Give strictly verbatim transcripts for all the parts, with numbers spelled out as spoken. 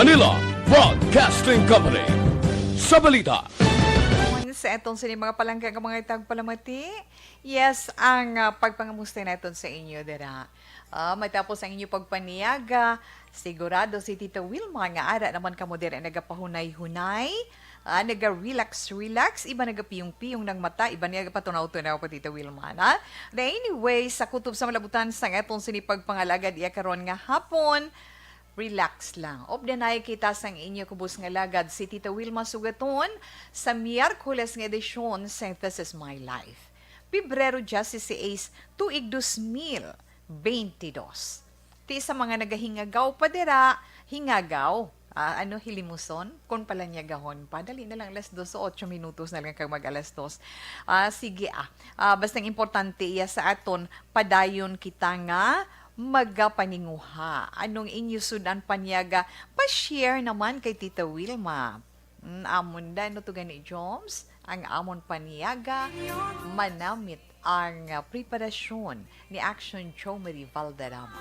Manila Broadcasting Company. Sa balita. Sa atong sini mga palangga nga mga tagpalamati, yes, ang ah, pagpangamusta naton sa inyo dira. Ah, matapos ang inyo pagpaniaga, sigurado si Tita Wilma nga ara naman kamo dira nagapahunay-hunay, ah, naga-relax-relax, iba nagapiyong-piyong ng mata, iba nagapatunaw-tunaw pa, Tita Wilma, na? Na anyway, sa kutob sa malabutan sang atong sini pagpangalagad iya karon nga hapon, relax lang. Updanay kita sang inyo kubos nga lagad, si Tita Wilma Sugaton, sa Miyerkules nga edisyon sang This Is My Life. Pebrero dieciséis, tuig dos mil veintidós. Ti sa mga nagahingagaw pa dira, hingagaw, ah, ano, hilimuson, kon palanyagahon pa, dali na lang alas dos o ocho minutos na lang kag mag-alas dos. Ah, sige, ah. Ah, basta ang importante iya sa aton, padayon kita nga magapaninguha. Anong inyo sudan panyaga? Pa-share naman kay Tita Wilma. Mm, amon da, no, to gani, Joms? Ang amon paniaga, manamit ang ah, preparasyon ni Action Chomeri Valderrama.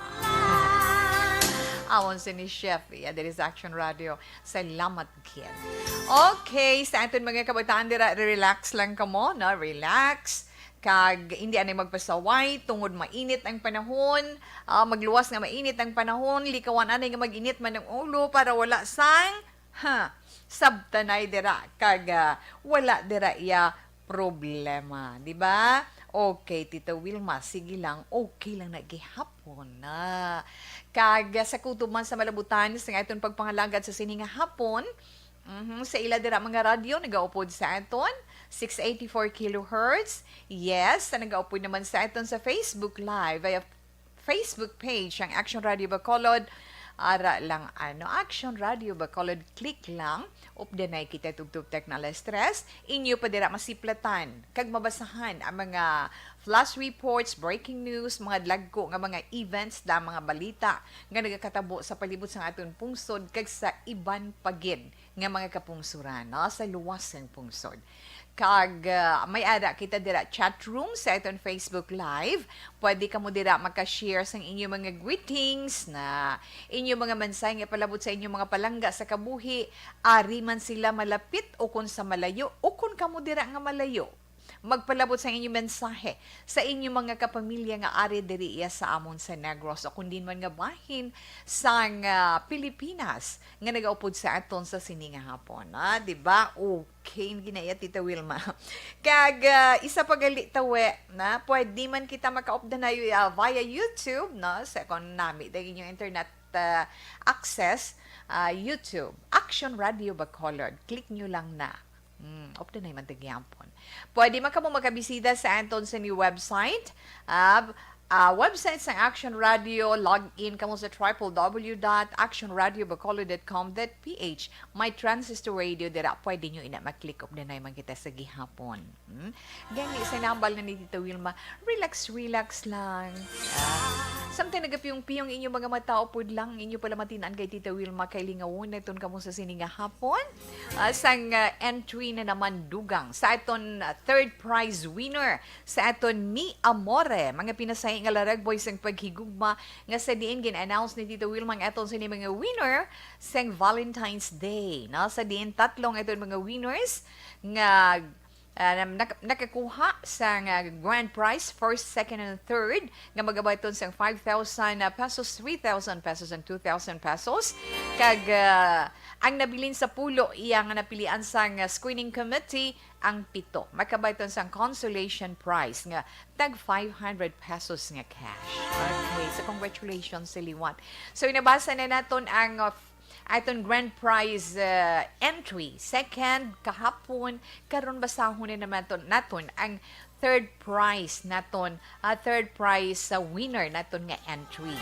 Amon si ni Chef, yeah, that is Action Radio. Salamat, kid. Okay, sa aton mga kabataan dira, relax lang kamo, no? Relax. Kag hindi anay magpasaway tungod mainit ang panahon. Ah, magluwas nga mainit ang panahon, likawan anay nga mag-init man ang ulo para wala sang, ha, sabtanay dira. Kag ah, wala dira iya problema, di ba? Okay, Tita Wilma, sige lang, okay lang na gihapon na. Kag ah, sa kutob man sa malabutan sa aton pagpangalagad sa sini nga hapon, mhm, sa ila dira mga radyo, nagaupod sa aton, six eighty-four kilohertz. Yes, sa nagaupod naman sa aton sa Facebook Live, via Facebook page, ang Action Radio Bacolod. Ara lang, ano, Action Radio Bacolod, click lang. Updanay kita tugtog tek na alas tres. Inyo pa dira masiplatan kag mabasahan ang mga flash reports, breaking news, mga dagko nga mga events, da mga balita nga nagakatabo sa palibot sang aton pungsod kag sa iban pa gid nga mga kapungsoran, no, sa luwas sang pungsod. Kag ah, may ara kita dira chat room sa aton Facebook Live. Pwede kamo dira maka-share sang inyo mga greetings, na inyo mga mensahe nga palabot sa inyo mga palangga sa kabuhi, ari man sila malapit o kon sa malayo, o kon kamo dira nga malayo. Magpalabot sa inyo mensahe sa inyo mga kapamilya nga ari diri iya sa amon sa Negros o kon din man nga bahin sang ah, Pilipinas nga nagaupod sa aton sa sini nga hapon, ah, di ba? Okay, ginaya, Tita Wilma. Kag ah, isa pa gali, tawe, na pwede man kita makaupdanay ah, via YouTube, no? Sa kon nami ang inyong internet ah, access, ah, YouTube, Action Radio Bacolod. Click nyo lang na. Mm, updanay man ta gihapon. Pwede man kamo makabisita sa aton sa new website. Ah, ah, website sa Action Radio, log in kamo sa triple W dot action radio bacolod dot com dot P H. May transistor radio dira. Pwede nyo ina ma-click, updanay man kita sa gihapon. Hmm? Gani, sa nambal na ni Tita Wilma, relax, relax lang. Ah, samtang nagapiyong-piyong inyo mga mata, upod lang inyo palamatinan kay Tita Wilma kay lingawon naton kamo sa sini nga hapon. Ah, sang ah, entry na naman dugang sa aton ah, third prize winner sa aton Mi Amore, mga pinasahi nga laragboy sang paghigugma, nga sa diin gin-announce ni Tita Wilma ang aton sini mga winner sang Valentine's Day, no? Sa diin tatlo ang aton mga winners nga ah, nam- nak- nakakuha sang ah, grand prize, first, second, and third, nga magabaton sang five thousand pesos, three thousand pesos, and two thousand pesos. Kag ah, ang nabilin sa pulo, iya nga napilian sang ah, screening committee, ang pito. Makabaton sang consolation prize nga tag five hundred pesos nga cash. Okay, so congratulations sa liwat. So, inabasa na naton ang ah, aton grand prize ah, entry. Second, kahapon, karon basahon na naman ton, naton ang third prize naton, ah, third prize sa winner naton nga entry.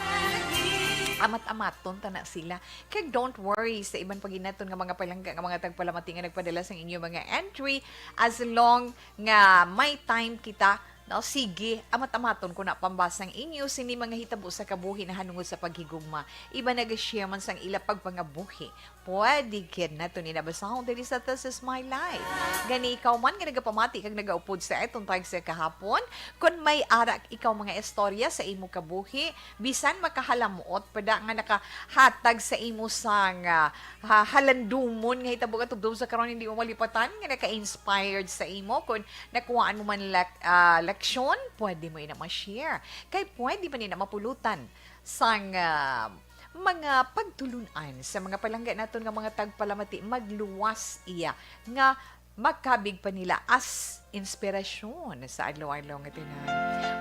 Amat-amaton ta na sila. Kag don't worry sa iban pa gid naton nga mga palangga nga mga tagpalamati nga nagpadala sang inyo mga entry, as long nga may time kita No, sige, amat-amaton ko na pambasang inyo sini mga hitabo sa kabuhi nahanungod sa paghigugma. Iban nag-share man sang ila pagpangabuhi. Pwede gid nato ni nabasahon diri sa This Is My Life. Gani ikaw man nga nagapamati kag nagaupod sa atong tag sa kahapon, kun may ara ikaw mga istorya sa imo kabuhi, bisan makahalamot pa da nga nakahatag sa imo sang, ah, ha-, halandumon nga hitabo katubtob sa karon, hindi mo malipatan nga naka-inspired sa imo, kun nakuhaan mo man lak-, ah, leksyon, pwede mo ina ma-share. Kay pwede man ina mapulutan sang, ah, mga pagtulun-an sa mga palangga naton nga mga tagpalamati, magluwas iya nga makabig pa nila as inspirasyon sa adlaw-adlaw nga tinahon.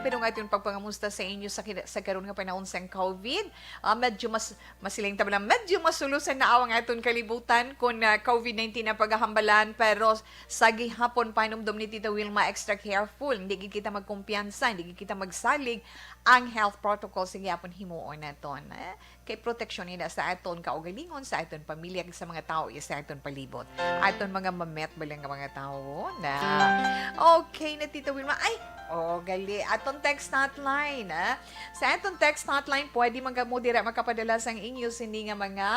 Pero nga aton pagpangamusta sa inyo sa kina-, sa karon nga panahon sang COVID, ah, medyo mas, masiling ta ba lang, medyo masulosan na ang aton kalibutan kung, ah, COVID nineteen ang paghahambalan, pero sa gihapon, panumdom ni Tita Wilma, extra careful. Hindi gid kita magkumpiyansa, hindi gid kita magsalig. Ang health protocol, sige, apon himuon naton, eh. Kay proteksyon ina sa aton kaugalingon, sa aton pamilya, kag sa mga tawo iya sa aton palibot. Aton mga mamet ba lang nga mga tawo na. Okay na, Tita Wilma. Ay, oh, gali. Aton text hotline, ah. Sa aton text hotline, pwede man kamo dira makapadala sang inyo sini nga mga,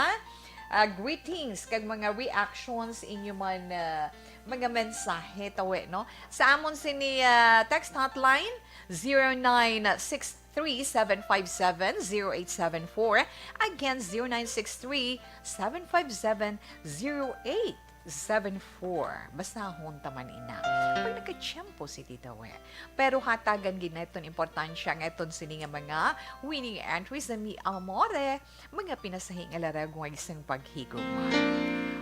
ah, greetings kag mga reactions, inyo man, ah, mga mensahe, tawi, no? Sa amon sini, ah, text hotline, zero nine six three, seven five seven, zero eight seven four. Again, zero nine six three, seven five seven, zero eight seven four. Basahon ta man ina. Pag nagkatiyempo si Tita Wer. Pero hatagan gid naton importansya nga aton sini nga mga winning entries na mi amore, mga pinasahi nga laragway sang paghigugma.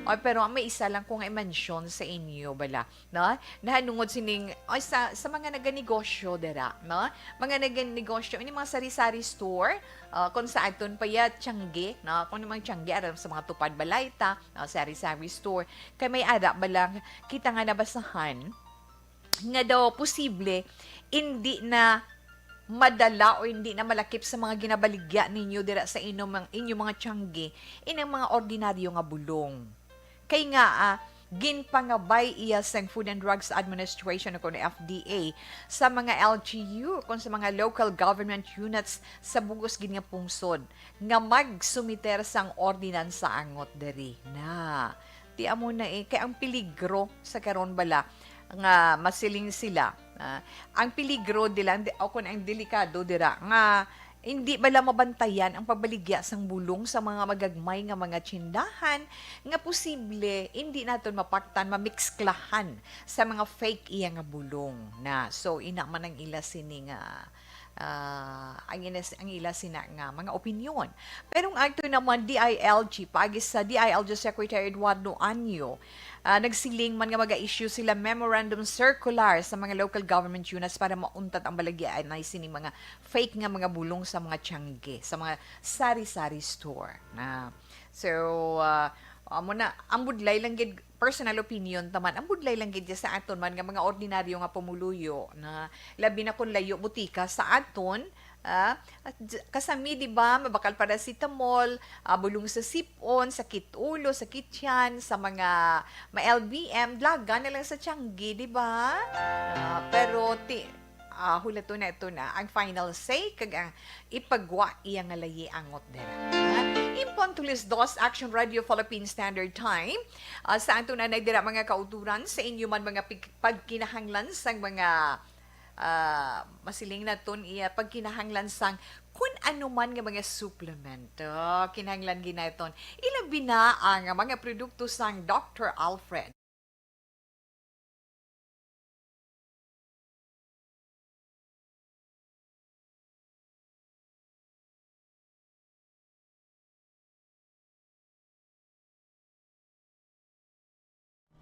Ay, pero may isa lang ko nga i-mention sa inyo, bala. No? Nahanungod sining, ay, sa, sa mga naganegosyo dira, no? Mga naganegosyo, ini mga sari-sari store, ah, kung sa aton pa ya, tiyangge, no? Kung mga tiyangge, aram sa mga tupad balay ta, no? Sari-sari store. Kay may ara ba lang kita nga nabasahan nga daw posible hindi na madala o hindi na malakip sa mga ginabaligya ninyo dira sa inyong, inyong mga tiyangge, inang mga ordinaryo nga bulong. Kay nga, ah, ginpangabay iya sang Food and Drugs Administration o kuno F D A sa mga L G U o kon sa mga local government units sa bug-os gid nga pungsod nga magsumiter sang ordinansa angot diri na. Ti amo na, eh, kay ang peligro sa karon bala nga masiling sila, ah, ang peligro dila, di-, o kon ang delikado dira nga hindi bala mabantayan ang pagbaligya sang bulong sa mga magagmay nga mga tsindahan nga posible hindi naton mapaktan, mamikslahan sa mga fake iya nga bulong na. So, ina man ang ila sini nga, ah, ang ina, ang ila sina nga mga opinyon. Pero ang ato naman, D I L G, paagi sa D I L G Secretary Eduardo Anyo, ah, nagsiling man nga maga-issue sila memorandum circular sa mga local government units para mauntat ang baligya anay sini mga fake nga mga bulong sa mga tiyangge, sa mga sari-sari store na. So, ah, amo na, ang budlay lang gid, personal opinion ta man, ang budlay lang gid sa aton man nga mga ordinaryo nga pumuluyo na, labi na kung layo butika sa aton, ah, at j-, kasami, di ba, mabakal paracetamol, ah, bulong sa sipon, sakit ulo, sakit tiyan, sa mga ma-L B M, dalagan na lang sa tiyangge, di ba? Ah, pero ti-, ah, hulaton na ito na ang final say, kag ang ipagwa iya nga layi angot dira. Ha? Impon tulis dos, Action Radio Philippine Standard Time. Ah, sa aton anay dira, mga kauturan, sa inyo man mga pig-, pagkinahanglan sang mga, ah, masiling naton iya pagkinahanglan sang kun ano man nga mga suplemento, kinahanglan ginaton. Ilabi na ang mga produkto sang Doctor Alfred.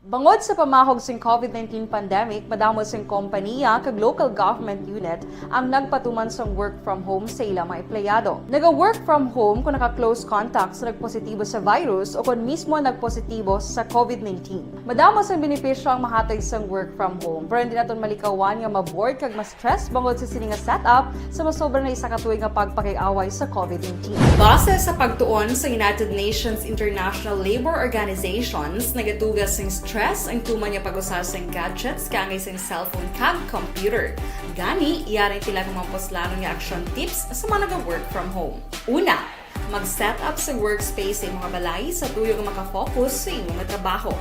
Bangod sa pamahog sing COVID nineteen pandemic, madamo sing kompaniya kag local government unit ang nagpatuman sang work from home sa ila mga empleyado. Naga-work from home kung naka-close contact sa nagpositibo sa virus o kon mismo nagpositibo sa COVID nineteen. Madamo sang benepisyo ang mahatag sang work from home, pero hindi naton malikawan nga ma-bored kag ma-stress bangod sa sini nga setup sa masobra na isa ka tuig nga pagpakig-away sa COVID nineteen. Base sa pagtuon sa United Nations International Labour Organizations, nagatuga sing stress stress ang tuman nga pag-usar sang gadgets kaangay sang cellphone kag computer. Gani, yari ang pila ka mga puslanon nga action tips sa mga naga-work from home. Una, mag-set up sa workspace sa imong balay sa tuyo nga makafocus sa imong trabaho.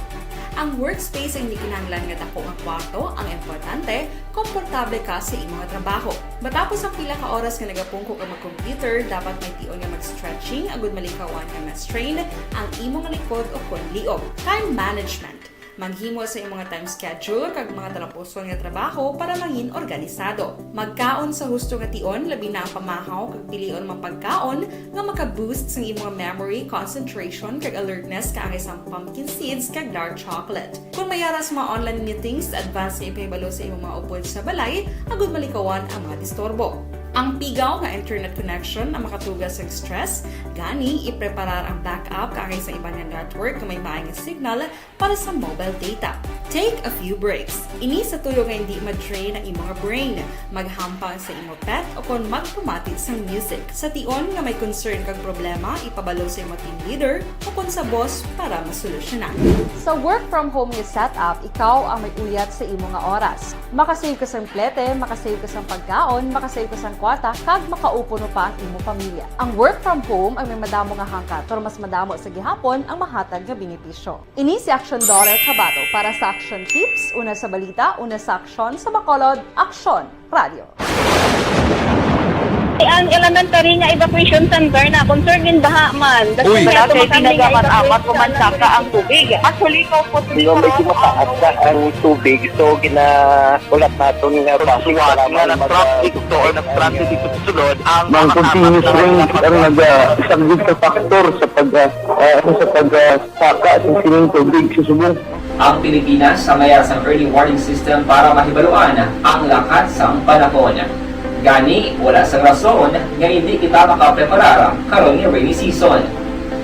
Ang workspace ang hindi kinahanglan nga dako nga kwarto, ang importante, komportable ka sa imong trabaho. Matapos ang pila ka oras nga nagapungko ka mag-computer, dapat may tion nga mag-stretching agud malikawan nga ma-strain ang imong likod o kon liog. Time management. Maghimo sa imong time schedule kag mga talapuson nga trabaho para mangin organisado. Magkaon sa husto nga tion, labi na ang pamahaw kag pilion mga pagkaon nga maka-boost sang imong memory, concentration, kag alertness kaangay sang pumpkin seeds kag dark chocolate. Kung may ara sa mga online meetings, advance nga ipahibalo sa imong mga upod sa balay agud malikawan ang mga disturbo. Ang pigaw nga internet connection ang makatuga sa stress, gani ipreparar ang backup kaangay sa iban nga network nga may maay nga signal para sa mobile data. Take a few breaks. Ini sa tuyo nga hindi ma-drain ang imong brain. Maghampang sa imo pet o kon magpamati sang music. Sa tion nga may concern kag problema, ipabalo sa imo team leader o kon sa boss para masolusyonan. Sa work from home nga setup, ikaw ang may uyat sa imo nga oras. Makasave ka sang plete, makasave ka sang pagkaon, makasave ka sang kwarta, kag makaupo pa ang imo pamilya. Ang work from home ang may madamo nga hangkat, pero mas madamo sa gihapon ang mahatag nga benepisyo. Ini si Action Daughter Kabato para sa Action Tips, una sa balita, una sa aksyon, sa Bacolod, Action Radio. Ang elementary nga evacuation center na concern gin baha man. Uy, wala kay tinaga man amat ko man saka ang tubig. Actually, ko po. Medyo mataas na ang tubig, so ginaulat naton nga basi nga nag-traffic to or nag-transit dito sa sulod ang mga continuous rain ang nag-, ah, isang big factor sa pag, ah, ah, sa pag, ah, saka sa sining tubig sa subong. Ang Pilipinas ang may sang early warning system para mahibaluan ang lakat sang panahon. Gani, wala sang rason nga hindi kita makapreparar karon nga rainy season.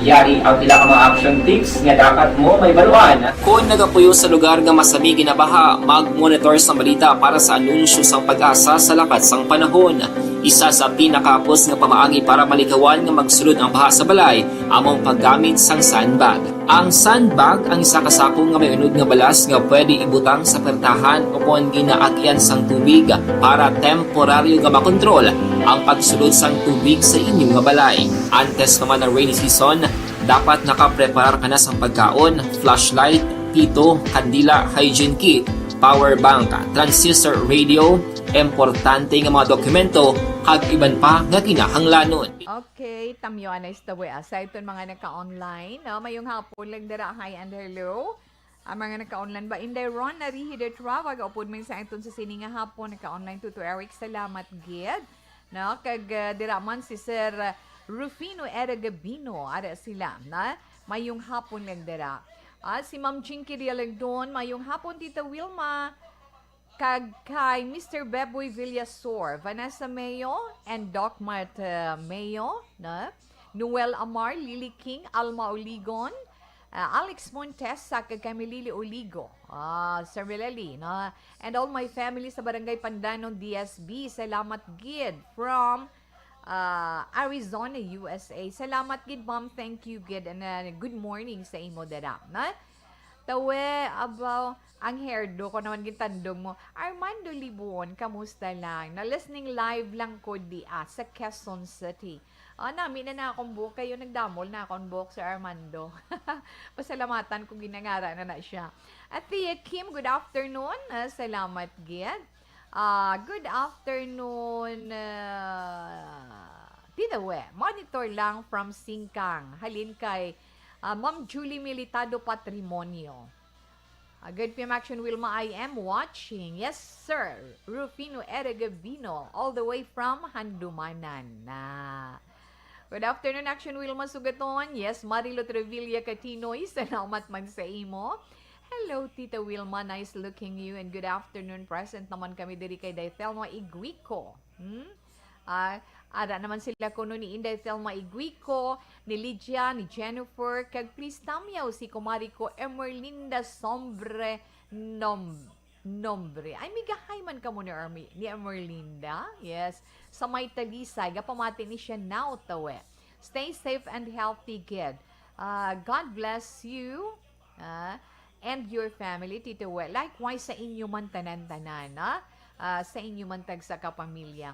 Yari ang pila ka mga action tips nga dapat mo mahibaluan. Kon nagapuyo sa lugar nga masami ginabaha, mag-monitor sa balita para sa anunsyo sang PAGASA sa lakat sang panahon. Isa sa pinakahapos nga pamaagi para malikawan nga magsulod ang baha sa balay amo ang paggamit sang sandbag. Ang sandbag ang isa ka sako nga may unod nga balas nga pwede ibutang sa pertahan o kon ginaagian sang tubig para temporaryo nga makontrol ang pagsulod sang tubig sa inyo nga balay. Antes pa man ang rainy season, dapat nakapreparar ka na sang pagkaon, flashlight, pito, kandila, hygiene kit, power bank, transistor radio, importante nga mga dokumento, kag iban pa nga kinahanglanon. Okay, tamyo anay sa tawi, ah, sa iton mga naka-online, no? Mayong hapon lang dira, hi and hello. Ang mga naka-online ba? Inday Ron Narihi de Trava, gaupod man sa iton sa sini nga hapon, naka-online. Tuto Eric, salamat gid. No? Kag, ah, dira man si Sir, ah, Rufino Era Gabino, ara sila, na? Mayong hapon lang dira. Ah, si Ma'am Jinky Dialagdon, mayong hapon, Tita Wilma. Kag kay Mister Beboy Villasor, Vanessa Mayo, and Doc Mart, uh, Mayo, na? Noel Amar, Lily King, Alma Oligon, uh, Alex Montesa, kag kay Milili Oligo, ah, Sir Mileli, na? And all my family sa Barangay Pandanon, D S B, salamat gid from, uh, Arizona, U S A. Salamat gid, ma'am. Thank you gid. And, uh, good morning sa imo dira, na? Tawe, abaw, ang hairdo ko naman gintandong mo. Armando Libon, kamusta lang? Na-listening live lang ko di, ah, sa Quezon City. Ah, nami na na akong buhok kayo, nagdamol na akong buhok, Sir Armando. Pasalamatan ko, ginangara na na siya. At Thea Kim, good afternoon. Ah, salamat gid. Ah, good afternoon, ah, Tita We. Monitor lang from Singkang. Halin kay, ah, Ma'am Julie Militado Patrimonio. Ah, good P M Action Wilma, I am watching. Yes, sir. Rufino Eragabino, all the way from Handumanan. Na. Good afternoon, Action Wilma Sugaton. Yes, Marilo Trevilla Catinoy, salamat man sa imo. Hello, Tita Wilma. Nice looking you. And good afternoon. Present naman kami diri kay Day Thelma Iguico. Hmm? Ah, ara naman sila kuno ni Inday Thelma Iguico, ni Lydia, ni Jennifer, kag please tamyaw si kumari ko Emerlinda Sombre Nom-, Nombre. Ay, migahay man kamo ni Ermi-, ni Emerlinda. Yes. Sa may Talisay, gapamati ni siya now, tawe. Stay safe and healthy, gid. Ah, God bless you. Ah, and your family, Tito We. Likewise sa inyo man tanan-tanan, ha? Ah, sa inyo man tagsa ka pamilya.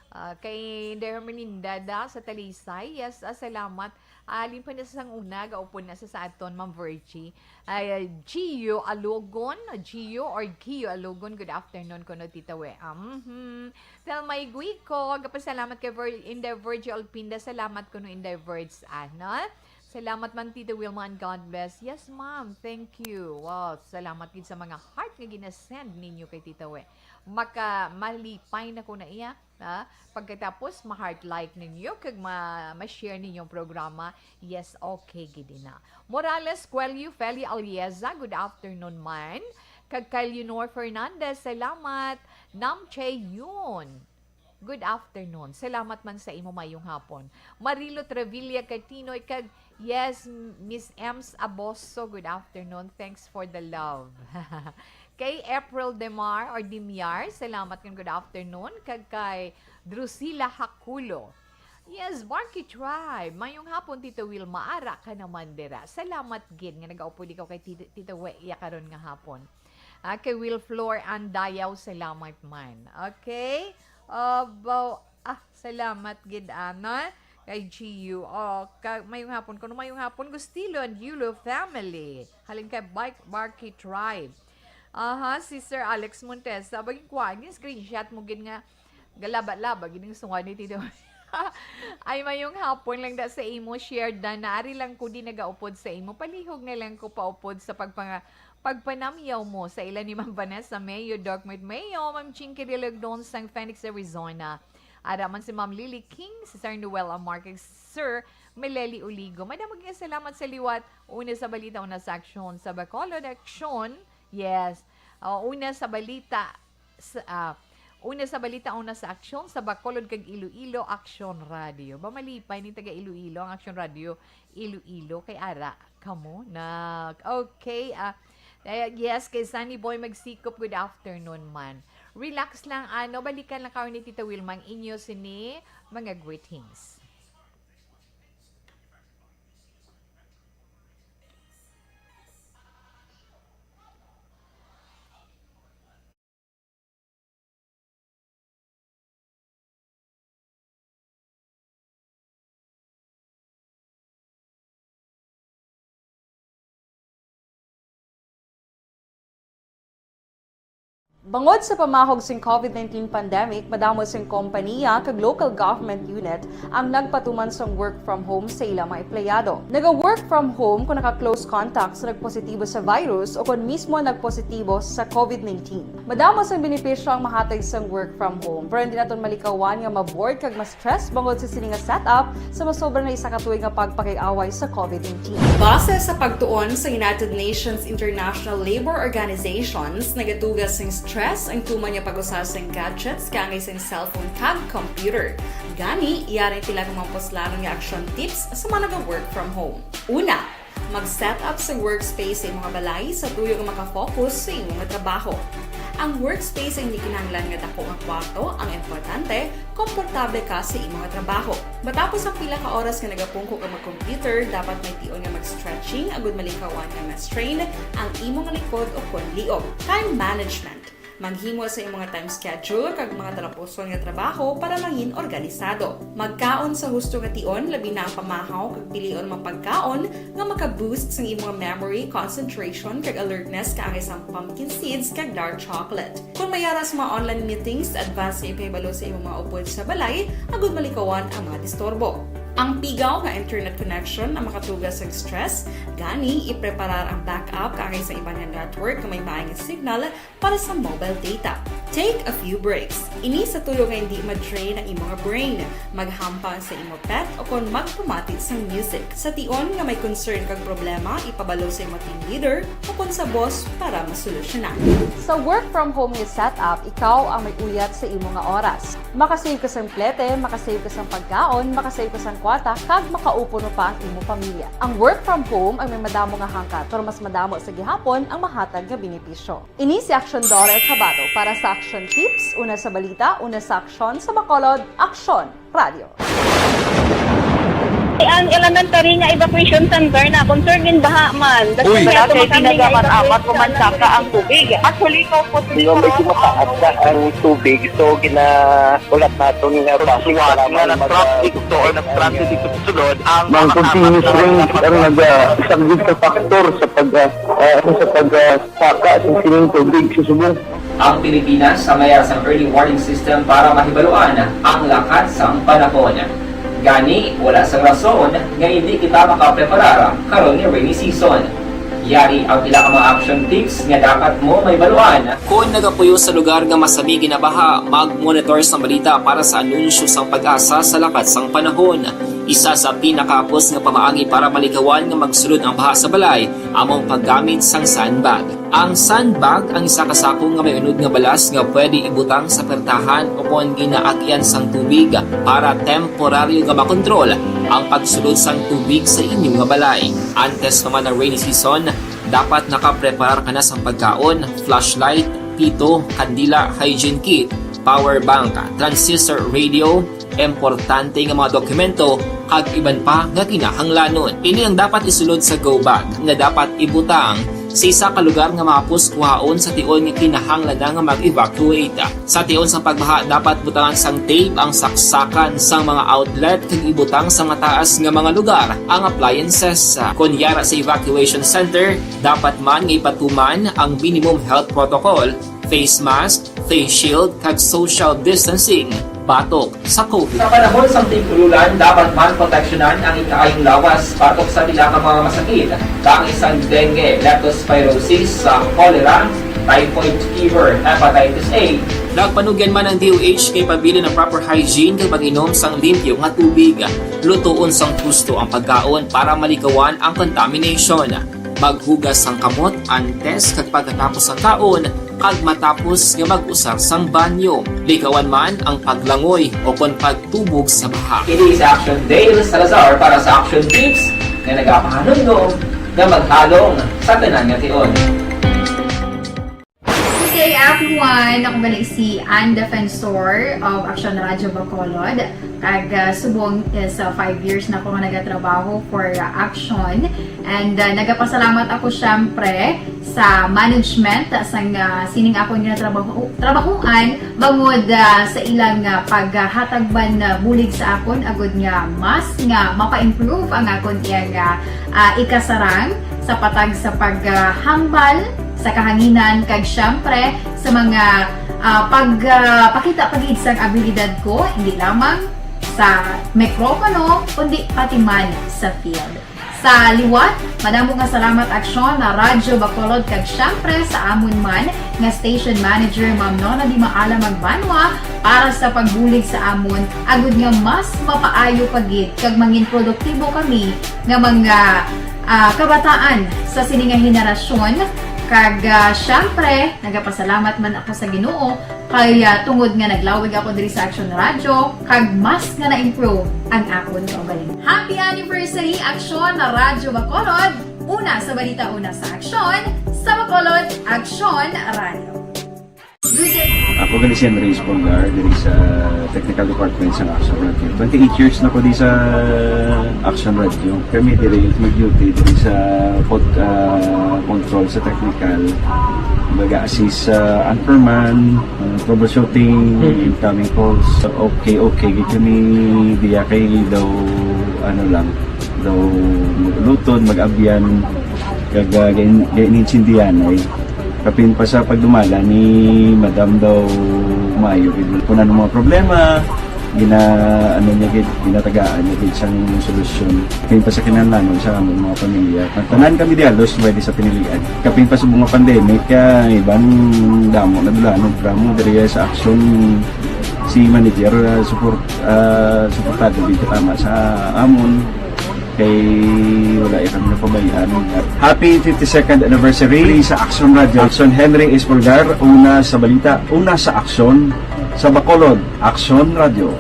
Ah, kay Inday Hermelinda da sa Talisay, yes, ah, salamat. Ah, halin pa na sa sang una, gaupod na sa, sa aton, Ma'am Virgie. Ay, ah, Gio Alogon, Gio or Gio Alogon, good afternoon kuno, Tita We. Ah, mhm. Thelma Iguico, gapasalamat kay Vir-, Inday Virgie Olpinda, salamat kuno, Inday Virge, ano? Salamat man, Tita Wilma, and God bless. Yes, ma'am. Thank you. Wow, salamat gid sa mga heart nga ginasend ninyo kay Tita We. Maka, malipay na ko na iya, ha? Pagkatapos, ma-heart like ninyo, kag ma-, ma-share ninyo ang programa. Yes, okay gid na. Morales Coelho, Feli Alieza, good afternoon man. Kag kay Leonor Fernandez, salamat. Nam Che Yun. Good afternoon. Salamat man sa imo, mayong hapon. Marilo Trevilla Catinoy kag, yes, Miss Ems Aboso, good afternoon. Thanks for the love. Kay April Demar or Dimiar, salamat kag good afternoon. Kag kay Drusila Hakulo. Yes, Barky Tribe. Mayong hapon, Tito Wilma. Ara ka naman dira. Salamat gid nga nagaupod ikaw kay Tito, Tito We, iya karon nga hapon. Ah, kay Will Flor Andayaw, salamat man. Okay? Abo, ah, salamat gid, ana. Kay G U. Oh, ka, mayong hapon. Kuno mayong hapon, Gustilo and Yulo family. Halin kay Bike Barky Tribe. Aha, si Sir Alex Montesa. Bagay kwa, yung screenshot mo gid nga galaba-laba, gid ang sunga ni Tito. Ay, mayong hapon lang da sa imo, share da. Naari lang ko di nagaupod sa imo. Palihog na lang ko paupod sa pagpanga-, pagpanamyaw mo sa ila ni Ma'am Vanessa Mayo, Doc Mart Mayo, Ma'am Chinky Dilagdon sang Phoenix, Arizona. Ara man si Ma'am Lily King, si Sir Noel Amar, kag Sir Meleli Uligo. Madamo nga salamat sa liwat. Una sa balita, una sa aksyon sa Bacolod, aksyon. Yes. O, una sa balita, sa, ah, una sa balita, una sa aksyon sa Bacolod kag Iloilo, Aksyon Radio. Ba, malipay ni taga Iloilo ang Aksyon Radio Iloilo, kay ara kamo nag, okay, ah, eh, yes, kay Sunny Boy Magsikop, good afternoon man. Relax lang, ano, balikan lang karon ni Tita Wilma ang inyo sini mga greetings. Bangod sa pamahog sing COVID nineteen pandemic, madamo sing kompaniya kag local government unit ang nagpatuman sang work from home sa ila mga empleyado. Naga-work from home kung naka-close contact sa nagpositibo sa virus o kon mismo nagpositibo sa COVID nineteen. Madamo sang benepisyo ang mahatag sang work from home, pero hindi naton malikawan nga ma-bored kag ma-stress bangod sa sini nga setup sa masobra na isa ka tuig nga pagpakig-away sa COVID nineteen. Base sa pagtuon sa United Nations International Labour Organizations, nagatuga sing stress ang tuman nga pag-usa sang gadgets kaangay sang cellphone kag computer. Gani, yari pila ka mga puslanon nga action tips sa mga naga-work from home. Una, mag-set up sa workspace sa imong balay sa tuyo nga makafocus sa imong trabaho. Ang workspace ang hindi kinahanglan nga dako nga kwarto ang importante, komportable ka sa imong trabaho. Matapos ang pila ka oras nga nagapungko ka mag-computer, dapat may tion nga mag-stretching agud malikawan nga ma-strain ang imong likod o kon liog. Time management. Maghimo sa imong time schedule kag mga talapuson nga trabaho para mangin organisado. Magkaon sa husto nga tion, labi na ang pamahaw kag pilion mga pagkaon nga maka-boost sang imong memory, concentration, kag alertness kaangay sang pumpkin seeds kag dark chocolate. Kung may ara sa mga online meetings, advance nga ipahibalo sa imong mga upod sa balay agud malikawan ang mga disturbo. Ang pigaw nga internet connection ang makatuga sang stress, gani ipreparar ang backup kaangay sa iban nga network nga may maay nga signal para sa mobile data. Take a few breaks. Ini sa tuyo nga hindi ma-drain ang imong brain. Maghampang sa imo pet o kon magpamati sang music. Sa tion nga may concern kag problema, ipabalo sa imo team leader o kon sa boss para masolusyonan. Sa work from home nga setup, ikaw ang may uyat sa imo nga oras. Makasave ka sang plete, makasave ka sang pagkaon, makasave ka sang kwarta, kag makaupo pa ang imo pamilya. Ang work from home ang may madamo nga hangkat, pero mas madamo sa gihapon ang mahatag nga benepisyo. Ini si Aksyon Dora Tabato para sa Aksyon Tips, una sa balita, una sa aksyon, sa Bacolod, Aksyon Radio. Ang elementary nga evacuation center na concern din baha man. Uy. Wala kay pinagamat-amat, umansaka ang tubig. Actually, ko po, medyo mataas na ang tubig, so gina-, ulat naton nga bus nga nag-traffic to or nag-transit dito sa sulod ang mga continuous rains ang nag-, ah, isang big factor sa pag, ah, ah, sa pag, ah, saka sa sining tubig sa subong. Ang Pilipinas ang mayara sang early warning system para mahibaluan ang lakat sang panahon. Gani, wala sang rason nga hindi kita makapreparar karon nga rainy season. Yari ang pila ka mga action tips nga dapat mo mahibaluan. Kon nagapuyo sa lugar nga masami ginabaha, mag-monitor sang balita para sa anunsyo sang PAGASA sa lakat sang panahon. Isa sa pinakahapos nga pamaagi para malikawan nga magsulod ang baha sa balay amo ang paggamit sang sandbag. Ang sandbag ang isa ka sako nga may unod nga balas nga pwede ibutang sa pertahan o kon ginaagyan sang tubig para temporaryo nga makontrol ang pagsulod sang tubig sa inyo nga balay. Antes pa man ang rainy season, dapat nakapreparar ka na sang pagkaon, flashlight, pito, kandila, hygiene kit, power bank, transistor radio, importante nga mga dokumento, kag iban pa nga kinahanglanon. Ini ang dapat isulod sa go bag nga dapat ibutang sa isa ka lugar nga mahapos kuhaon sa tion nga kinahanglan na nga mag-evacuate. Sa tion sang pagbaha, dapat butangan sang tape ang saksakan sang mga outlet kag ibutang sa mataas nga mga lugar ang appliances. Kon yara sa evacuation center, dapat man nga ipatuman ang minimum health protocol, face mask, face shield, kag social distancing batok sa COVID. Sa panahon sang tig-ululan, dapat man proteksyonan ang ikaayong lawas batok sa pila ka mga masakit, kaangay sang dengue, leptospirosis, sa cholera, typhoid fever, hepatitis A. Nagpanugyan man ang D O H kay pabilin ang proper hygiene kag pag-inom sang limpyo nga tubig. Lutoon sang husto ang pagkaon para malikawan ang contamination. Maghugas sang kamot antes kag pagkatapos sang kaon, kag matapos nga mag-usar sang banyo. Likawan man ang paglangoy o kon pagtubog sa baha. Ini si Action Dale Salazar para sa Action Tips nga nagapahanumdom nga maghalong sa tanan nga tion. Good day, everyone! Ako gali si Ann Defensor of Action Radio Bacolod. Kag, ah, subong is, ah, five years na ako nga nagatrabaho for, ah, Action. And, ah, nagapasalamat ako, syempre, sa management, ah, sang, ah, sining akon nga trabaho, trabahoan, bangod, ah, sa ilang, ah, paghatag man, ah, bulig sa akon, agud nga mas nga mapa-improve ang akon iyang, ah, ah, ikasarang sa patag sa paghambal sa kahanginan, kag, syempre, sa mga, ah, pag, ah, pakita pa gid sang abilidad ko, hindi lamang sa mikropono, kundi pati man sa field. Sa liwat, madamo nga salamat, Aksyon, na Radyo Bacolod, kag syempre sa amon man nga station manager, Ma'am Nona Di Maala Magbanwa, para sa pagbulig sa amon, agud nga mas mapaayo pa gid kag mangin produktibo kami nga mga, ah, kabataan sa sini nga henerasyon. Kag, ah, syempre, nagapasalamat man ako sa Ginoo kay, ah, tungod nga naglawig ako diri sa Action Radio, kag mas nga na-improve ang akon kaugalingon. Happy anniversary, Aksyon na Radyo Bacolod! Una sa balita, una sa aksyon, sa Bacolod, Aksyon Radio. Ako gali si Henry Espolgar, diri sa technical department sa Action Radio. Twenty-eight years na ko di sa Action Radio. Kami diri mag-duty diri sa pod-, ah, control sa technical. Mag-assist sa anchorman, ah, troubleshooting, Mm. incoming calls. Okay, okay. Gid kami diya kay daw, ano lang, daw mag-uluton, mag-abyan. Kag, ah, gain-, gain-, insindihan ay. Kapin pa sa pagdumala ni Madam daw maayo gid. Kung ano mga problema, gina-, ano niya gid, ginatagaan niya gid sang solusyon. Kapin pa sa kinahanglanon sa among mga pamilya. Ang tanan kami di halos pwede sa pinilian. Kapin pa sa mga pandemic, ah, iban damo na dula, no, drama diri sa aksyon si manager, ah, support, ah, suportado gid katama sa amon. Kay wala ya kami napabayaan. Happy fifty-second anniversary sa Action Radio. Action Henry Espolgar, una sa balita, una sa aksyon, sa Bacolod, Action Radio.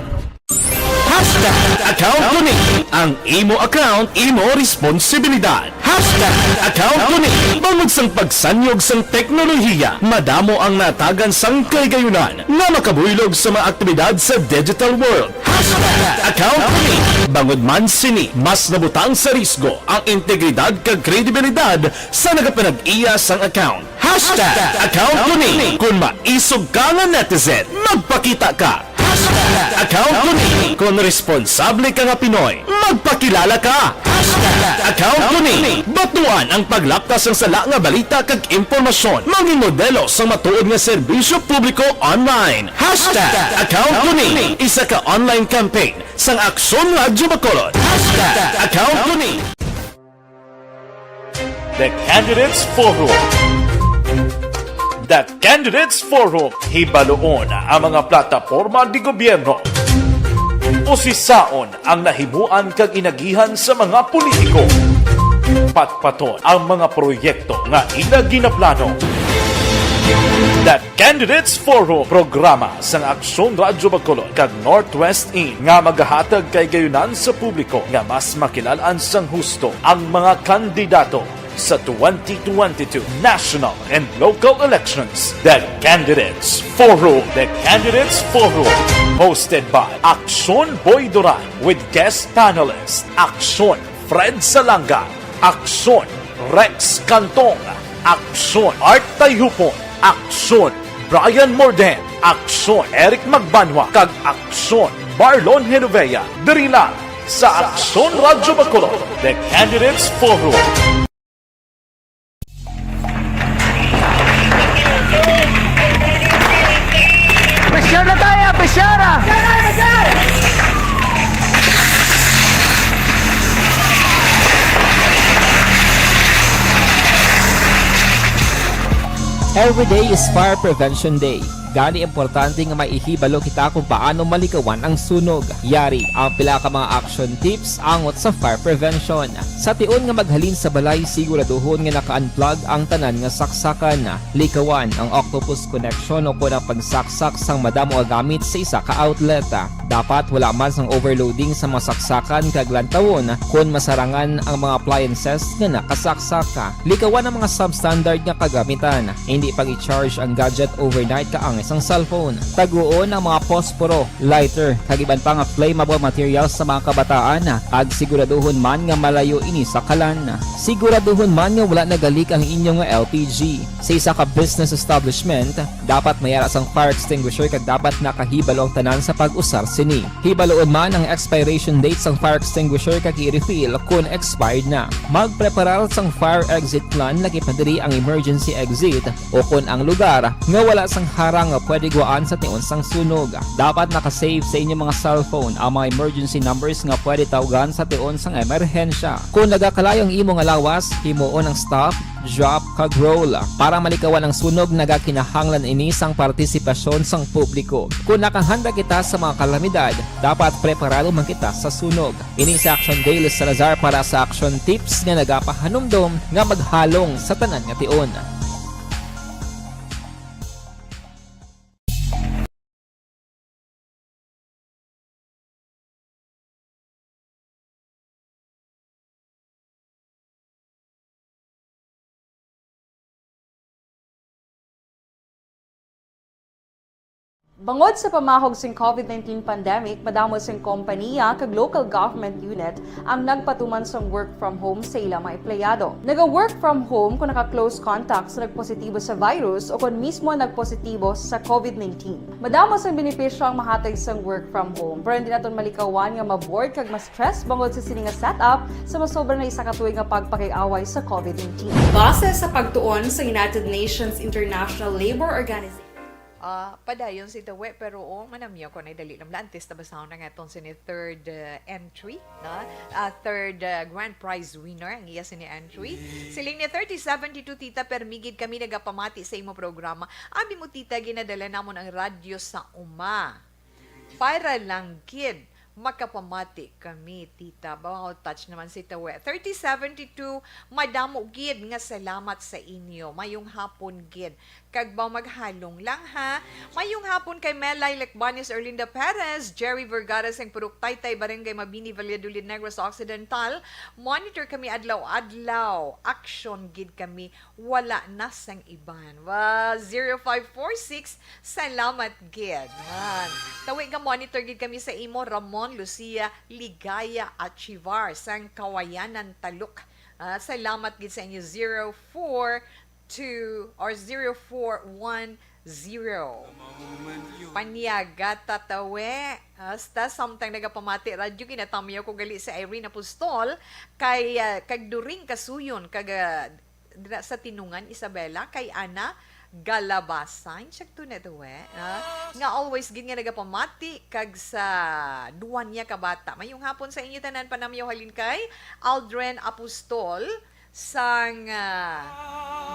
Hashtag at Account ko ni. Ang imo account, imo responsibilidad. Hashtag account ko ni. Bangod sang pagsanyog sang teknolohiya, madamo ang natagan sang kahigayonan nga makabuylog sa mga aktibidad sa digital world. Hashtag account ko ni. Bangod man sini, mas nabutang sa risgo ang integridad kag kredibilidad sa nagapanag-iya sang account. Hashtag account ko ni. Kung maisog ka nga netizen, magpakita ka. Hashtag account ko ni. Kung responsable ka nga Pinoy, magpakilala ka. Hashtag account ko ni. Batuan ang paglapkas sang sala nga balita kag impormasyon. Maging modelo sang matuod nga serbisyo publiko online. Hashtag account ko ni. Isa ka online campaign sang Aksyon Radyo Bacolod. Hashtag account ko ni. The Candidates Forum. The Candidates Forum, hibaluon ang mga plataporma di gobyerno. Usisaon ang nahimuan kag inagihan sa mga politiko. Patpaton ang mga proyekto nga ila ginaplano. The Candidates Forum, programa sang Aksyon Radyo Bacolod kag Northwest In nga magahatag kahigayonan sa publiko nga mas makilalaan sang husto ang mga kandidato sa twenty twenty-two national and local elections. The Candidates Forum. The Candidates Forum, hosted by Aksyon Boy Duran with guest panelist Aksyon Fred Salanga, Aksyon Rex Cantong, Aksyon Art Tayupon, Aksyon Brian Morden, Aksyon Eric Magbanwa, kag Aksyon Marlon Genovea, diri lang sa Aksyon Radyo Bacolod, The Candidates Forum. Pressure na tayo, pressure! Every day is Fire Prevention Day. Gani, importante nga may ihibalo kita kung paano malikawan ang sunog. Yari ang pila ka mga action tips angot sa fire prevention. Sa tion nga maghalin sa balay, siguraduhon nga naka-unplug ang tanan nga saksakan. Likawan ang octopus connection o kon ang pagsaksak sang madamo nga gamit sa isa ka outlet. Dapat wala man sang overloading sa mga saksakan kag lantawon kon masarangan ang mga appliances nga nakasaksak. Likawan ang mga substandard nga kagamitan. Hindi pag-i-charge ang gadget overnight kaangay sang cellphone. Taguon ang mga posporo, lighter, kag iban pa nga flammable materials sa mga kabataan, kag siguraduhon man nga malayo ini sa kalan. Siguraduhon man nga wala nagalik ang inyo nga L P G. Sa isa ka business establishment, dapat may ara sang fire extinguisher kag dapat nakahibalo ang tanan sa pag-usar sini. Hibaluon man ang expiration date sang fire extinguisher kag i-refill kon expired na. Magpreparar sang fire exit plan, lakip na diri ang emergency exit o kon ang lugar nga wala sang harang nga pwede guwaan sa tion sang sunog. Dapat naka-save sa inyo mga cellphone ang mga emergency numbers nga pwede tawgan sa tion sang emerhensya. Kon nagakalayo ang imo nga lawas, himuon ang stop, drop, kag roll. Para malikawan ang sunog, nagakinahanglan ini sang partisipasyon sang publiko. Kon nakahanda kita sa mga kalamidad, dapat preparado man kita sa sunog. Ini si Action Dale Salazar para sa Action Tips nga nagapahanumdom nga maghalong sa tanan nga tion. Bangod sa pamahog sing COVID nineteen pandemic, madamo sing kompaniya kag local government unit ang nagpatuman sang work from home sa ila mga empleyado. Naga-work from home kung naka-close contact sa nagpositibo sa virus o kon mismo nagpositibo sa COVID nineteen. Madamo sang benepisyo ang mahatag sang work from home, pero hindi naton malikawan nga ma-bored kag ma-stress bangod sa sini nga setup sa masobra na isa ka tuig nga pagpakig-away sa COVID nineteen. Base sa pagtuon sa United Nations International Labor Organization, Ah, padayon si Tawe, pero, oh, manamyaw ko na dali lang. Antes ta basahon ang aton sini third, uh, entry, no? Ah, third, uh, grand prize winner ang iya sini entry. Siling ni thirty seventy-two, "Tita, permi gid kami nagapamati sa imo programa. Abi mo, tita, ginadala namon ang radyo sa uma. Para lang gid makapamati kami, tita." Wow, touch naman si Tawe. Thirty seventy-two, madamo gid nga salamat sa inyo. Mayong hapon gid. Kag ba maghalong lang, ha? Mayong hapon kay Melay Lecbanes, Erlinda Perez, Jerry Vergara sang Purok Taytay, Barangay Mabini, Valladolid, Negros Occidental. Monitor kami adlaw-adlaw. Action gid kami. Wala na sang iban. Wa, zero five four six, salamat gid. Man. Tawi nga monitor gid kami sa imo, Ramon, Lucia, Ligaya, Achivar, sang Kawayanan, Taluk. Ah, salamat gid sa inyo, zero four two or zero four one zero. Panyag, tatawe. Hasta samtang nagapamati radyo, ginatamyaw ko gali si Irene Apostol kay, ah, kag During Kasuyon, kag, ah, dira sa Tinungan, Isabela, kay Ana Galabasan, siya to na to, eh, ah, nga always gid nga nagapamati kag sa duwa niya ka bata. Mayong hapon sa inyo tanan, panamyaw halin kay Aldrin Apostol sang, ah,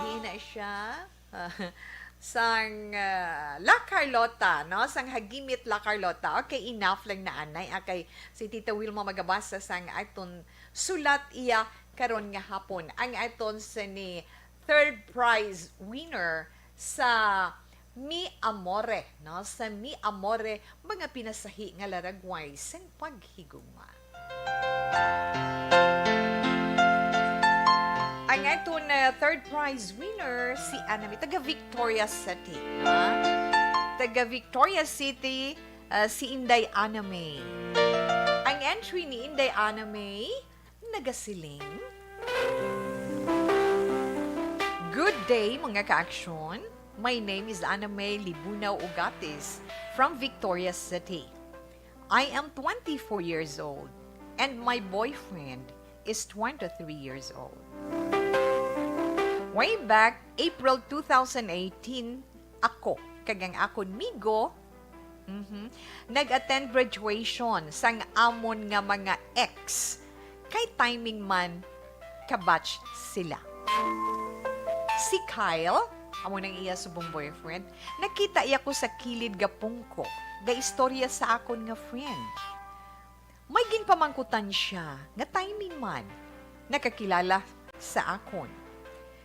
di na siya, ah, sang, ah, La Carlota, no? Sang Hagimit, La Carlota. Okay, enough lang na anay. Okay, si Tita Wilma magabasa sang aton sulat iya karon nga hapon. Ang aton sini third prize winner sa Mi Amore, no? Sa Mi Amore, mga pinasahi nga laragway sang paghigugma. Ang aton, uh, third prize winner, si Anami, taga Victoria City, ha? Taga Victoria City, uh, si Inday Anami. Ang entry ni Inday Anami, nagasiling: Good day, mga ka-aksyon. My name is Anna May Libunao Ugatis from Victoria City. I am twenty-four years old and my boyfriend is twenty-three years old. Way back April two thousand eighteen, ako kag ang akon migo, mhm, nag-attend graduation sang amon nga mga ex, kay timing man ka-batch sila. Si Kyle, amo nang iya subong boyfriend, nakita iya ko sa kilid gapungko, gaistorya sa akon nga friend. May ginpamangkutan sia nga timing man nakakilala sa akon.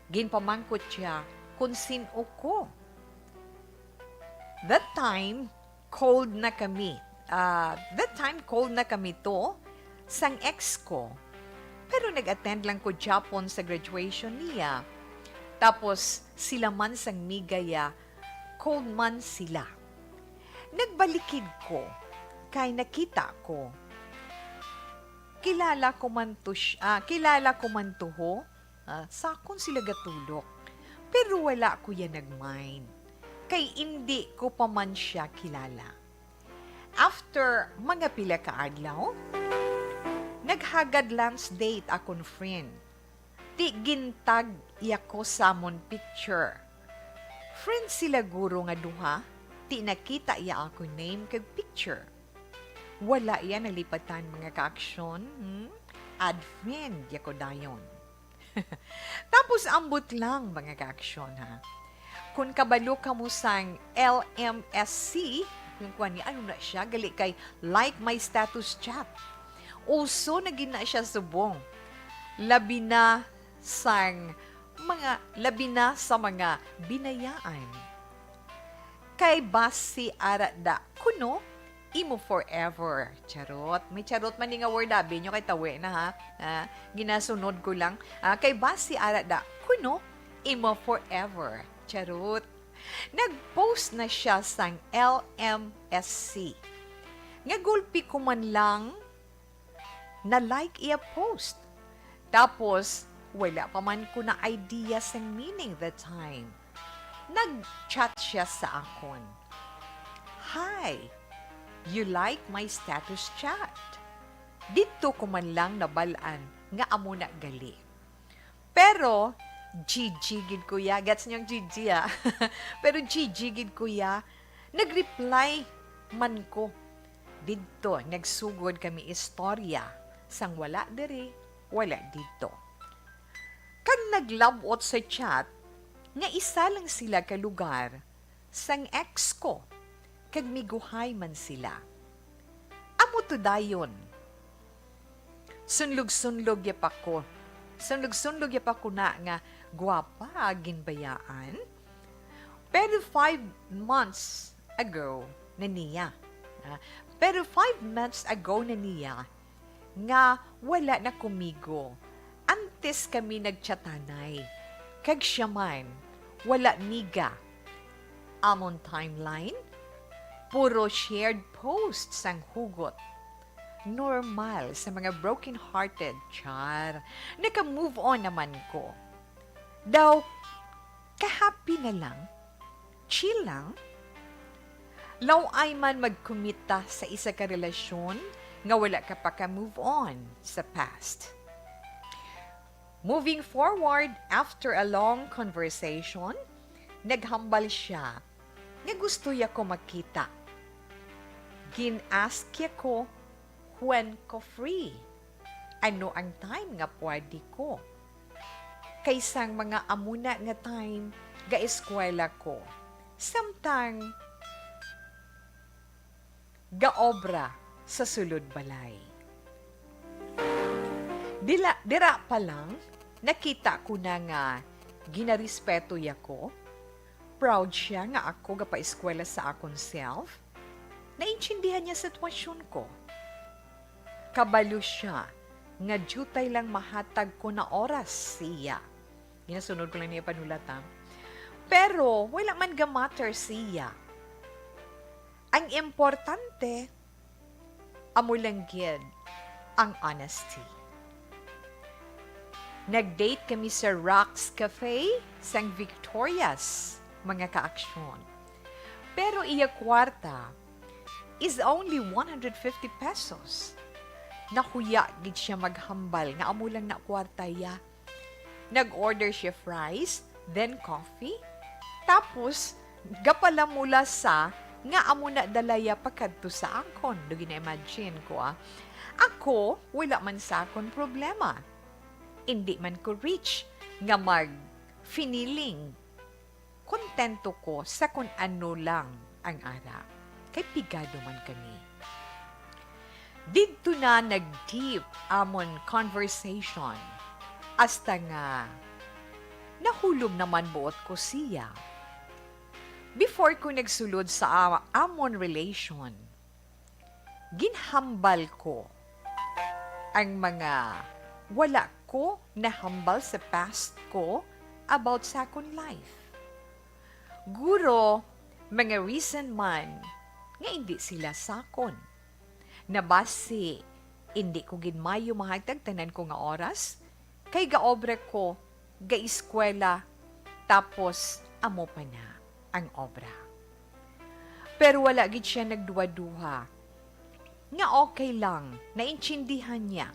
Ginpamangkot siya kon sin-o ko. That time, cold na kami. Ah, that time, cold na kami to sang ex ko. Pero nag-attend lang ko gyapon sa graduation niya. Tapos, sila man sang miga ya, cold man sila. Nagbalikid ko, kay nakita ko. Kilala ko man to siya, ah, kilala ko man to ho. Ah, sa akon sila gatulok. Pero wala ko ya nag-mind. Kay indi ko pa man siya kilala. After mga pila ka adlaw, naghagad lunch date akon friend. Ti gintag iya ko sa amon picture. Friend sila guro nga duha, ti nakita iya akon name kag picture. Wala iya nalipatan, mga ka-aksyon, hmm? Add friend ya ko dayon. Tapos ambot lang, mga ka-aksyon, ha? Kung kabalo kamo sang L M S C, yung kuwan ni, ano na siya, gali kay like my status chat. Uso na gid na siya subong. Labi na sang mga, labi na sa mga binayaan. Kay basi ara da kuno imo forever. Charot. May charot man ni nga word, abi nyo kay tawi na, ha. Ah, ginasunod ko lang. Ah, kay basi ara da kuno imo forever. Charot. Nag-post na siya sang L M S C. Nga gulpi ko man lang na-like iya post. Tapos, wala pa man ko na-idea sang meaning that time. Nag-chat siya sa akon, "Hi, you like my status chat?" Didto ko man lang nabal-an nga amo na gali. Pero, G G gid ko ya. Gets niyo ang G G, ah? Pero G G gid ko ya. Nag-reply man ko. Didto, nagsugod kami istorya. Sang wala diri, wala didto. Kag naglab-ot sa chat nga isa lang sila ka lugar sang ex ko, kag miguhay man sila. Amo to dayon. Sunlog-sunlog ya pa ko. Sunlog-sunlog ya pa ko na nga, "Gwapa, ginbayaan." Pero five months ago na niya. Ah, pero five months ago na niya nga wala na kumigo. Antes kami nagchatanay. Kag siya man, wala niga. Amon timeline, puro shared posts sang hugot. Normal sa mga broken-hearted, char. Naka-move on naman ko. Daw, ka-happy na lang? Chill lang? Law-ay man magkumita sa isa ka relasyon nga wala ka pa ka-move on sa past. Moving forward, after a long conversation, naghambal siya nga gusto ya ko makita. Gin-ask ya ko, "When ko free? Ano ang time nga pwede ko?" Kay sang mga amuna nga time, ga-eskwela ko. Samtang gaobra sa sulod balay. Dila, dira pa lang, nakita ko na nga ginarespeto ya ko. Proud siya nga ako gapaeskwela sa akon self. Naintindihan niya sitwasyon ko. Kabalo siya nga diutay lang mahatag ko na oras siya. Ginasunod ko lang niya panulat, ha? Pero wala man ga-matter siya. Ang importante, amo lang gid ang honesty. Nag-date kami sa Rocks Cafe sang Victorias, mga kaaksyon. Pero iya kwarta is only one hundred fifty pesos. Nahuya gid siya maghambal nga amo lang na kwarta ya. Nag-order siya fries, then coffee. Tapos, gapalamula sa nga amo na dalaya pakadto sa akon. Do gina-imagine ko, ah. Ako, wala man sa akon problema. Indi man ko rich nga mag-finiling. Kontento ko sa kun ano lang ang ara, kay pigado man kami. Didto na nag-deep amon conversation, hasta nga nahulom naman buot ko siya. Before ko nagsulod sa a-, amon relation, ginhambal ko ang mga wala ko nahambal sa past ko about sa akon life. Guro, mga reason man nga indi sila sakon. Nabasi, indi ko gid maayo mahatag tanan ko nga oras, kay gaobra ko, gaeskwela, tapos amo pa na ang obra. Pero wala gid siya nagduha-duha nga okay lang, naintindihan niya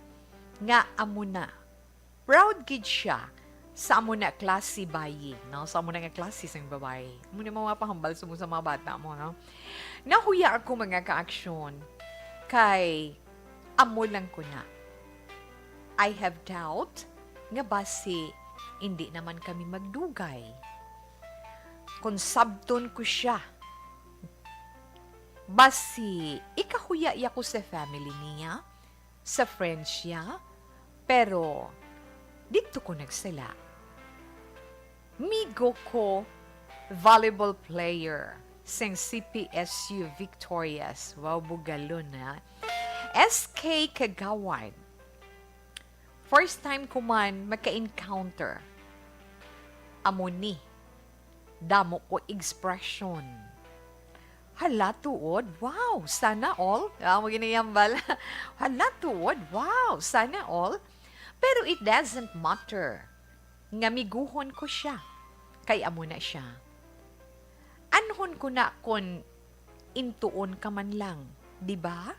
nga amo na. Proud gid siya sa amo na klase bayi, no? Sa amo na nga klase sang babayi. Amo na mga pahambal sa mo sa mga bata mo, no? Nahuya ako, mga kaaksyon, kay amo lang ko na. I have doubt nga basi hindi naman kami magdugay. Kung sabton ko siya, basi ikahuya ya ko sa family niya, sa friends siya, pero didto ko nagsala. Migo ko, volleyball player sang C P S U Victorias. Wow, bugalon, ha? S K Kagawad. First time ko man maka-encounter. Amo ni. Damo ko expression. Hala, tuod? Wow, sana all. Ah, mo ginayambal. Hala, tuod? Wow, sana all. Pero it doesn't matter nga miguhon ko siya. Kay amo na siya. Anhon ko na kon intuon ka man lang, di ba?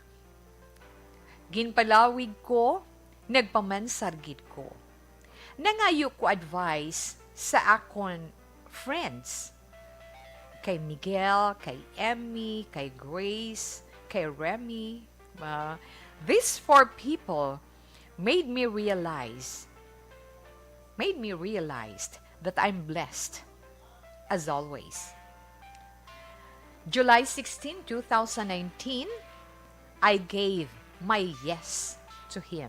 Ginpalawig ko, nagpamansar gid ko. Nangayo ko advice sa akon friends. Kay Miguel, kay Emmy, kay Grace, kay Remy. Uh, these four people made me realize, made me realize that I'm blessed, as always. July sixteen, two thousand nineteen, I gave my yes to him.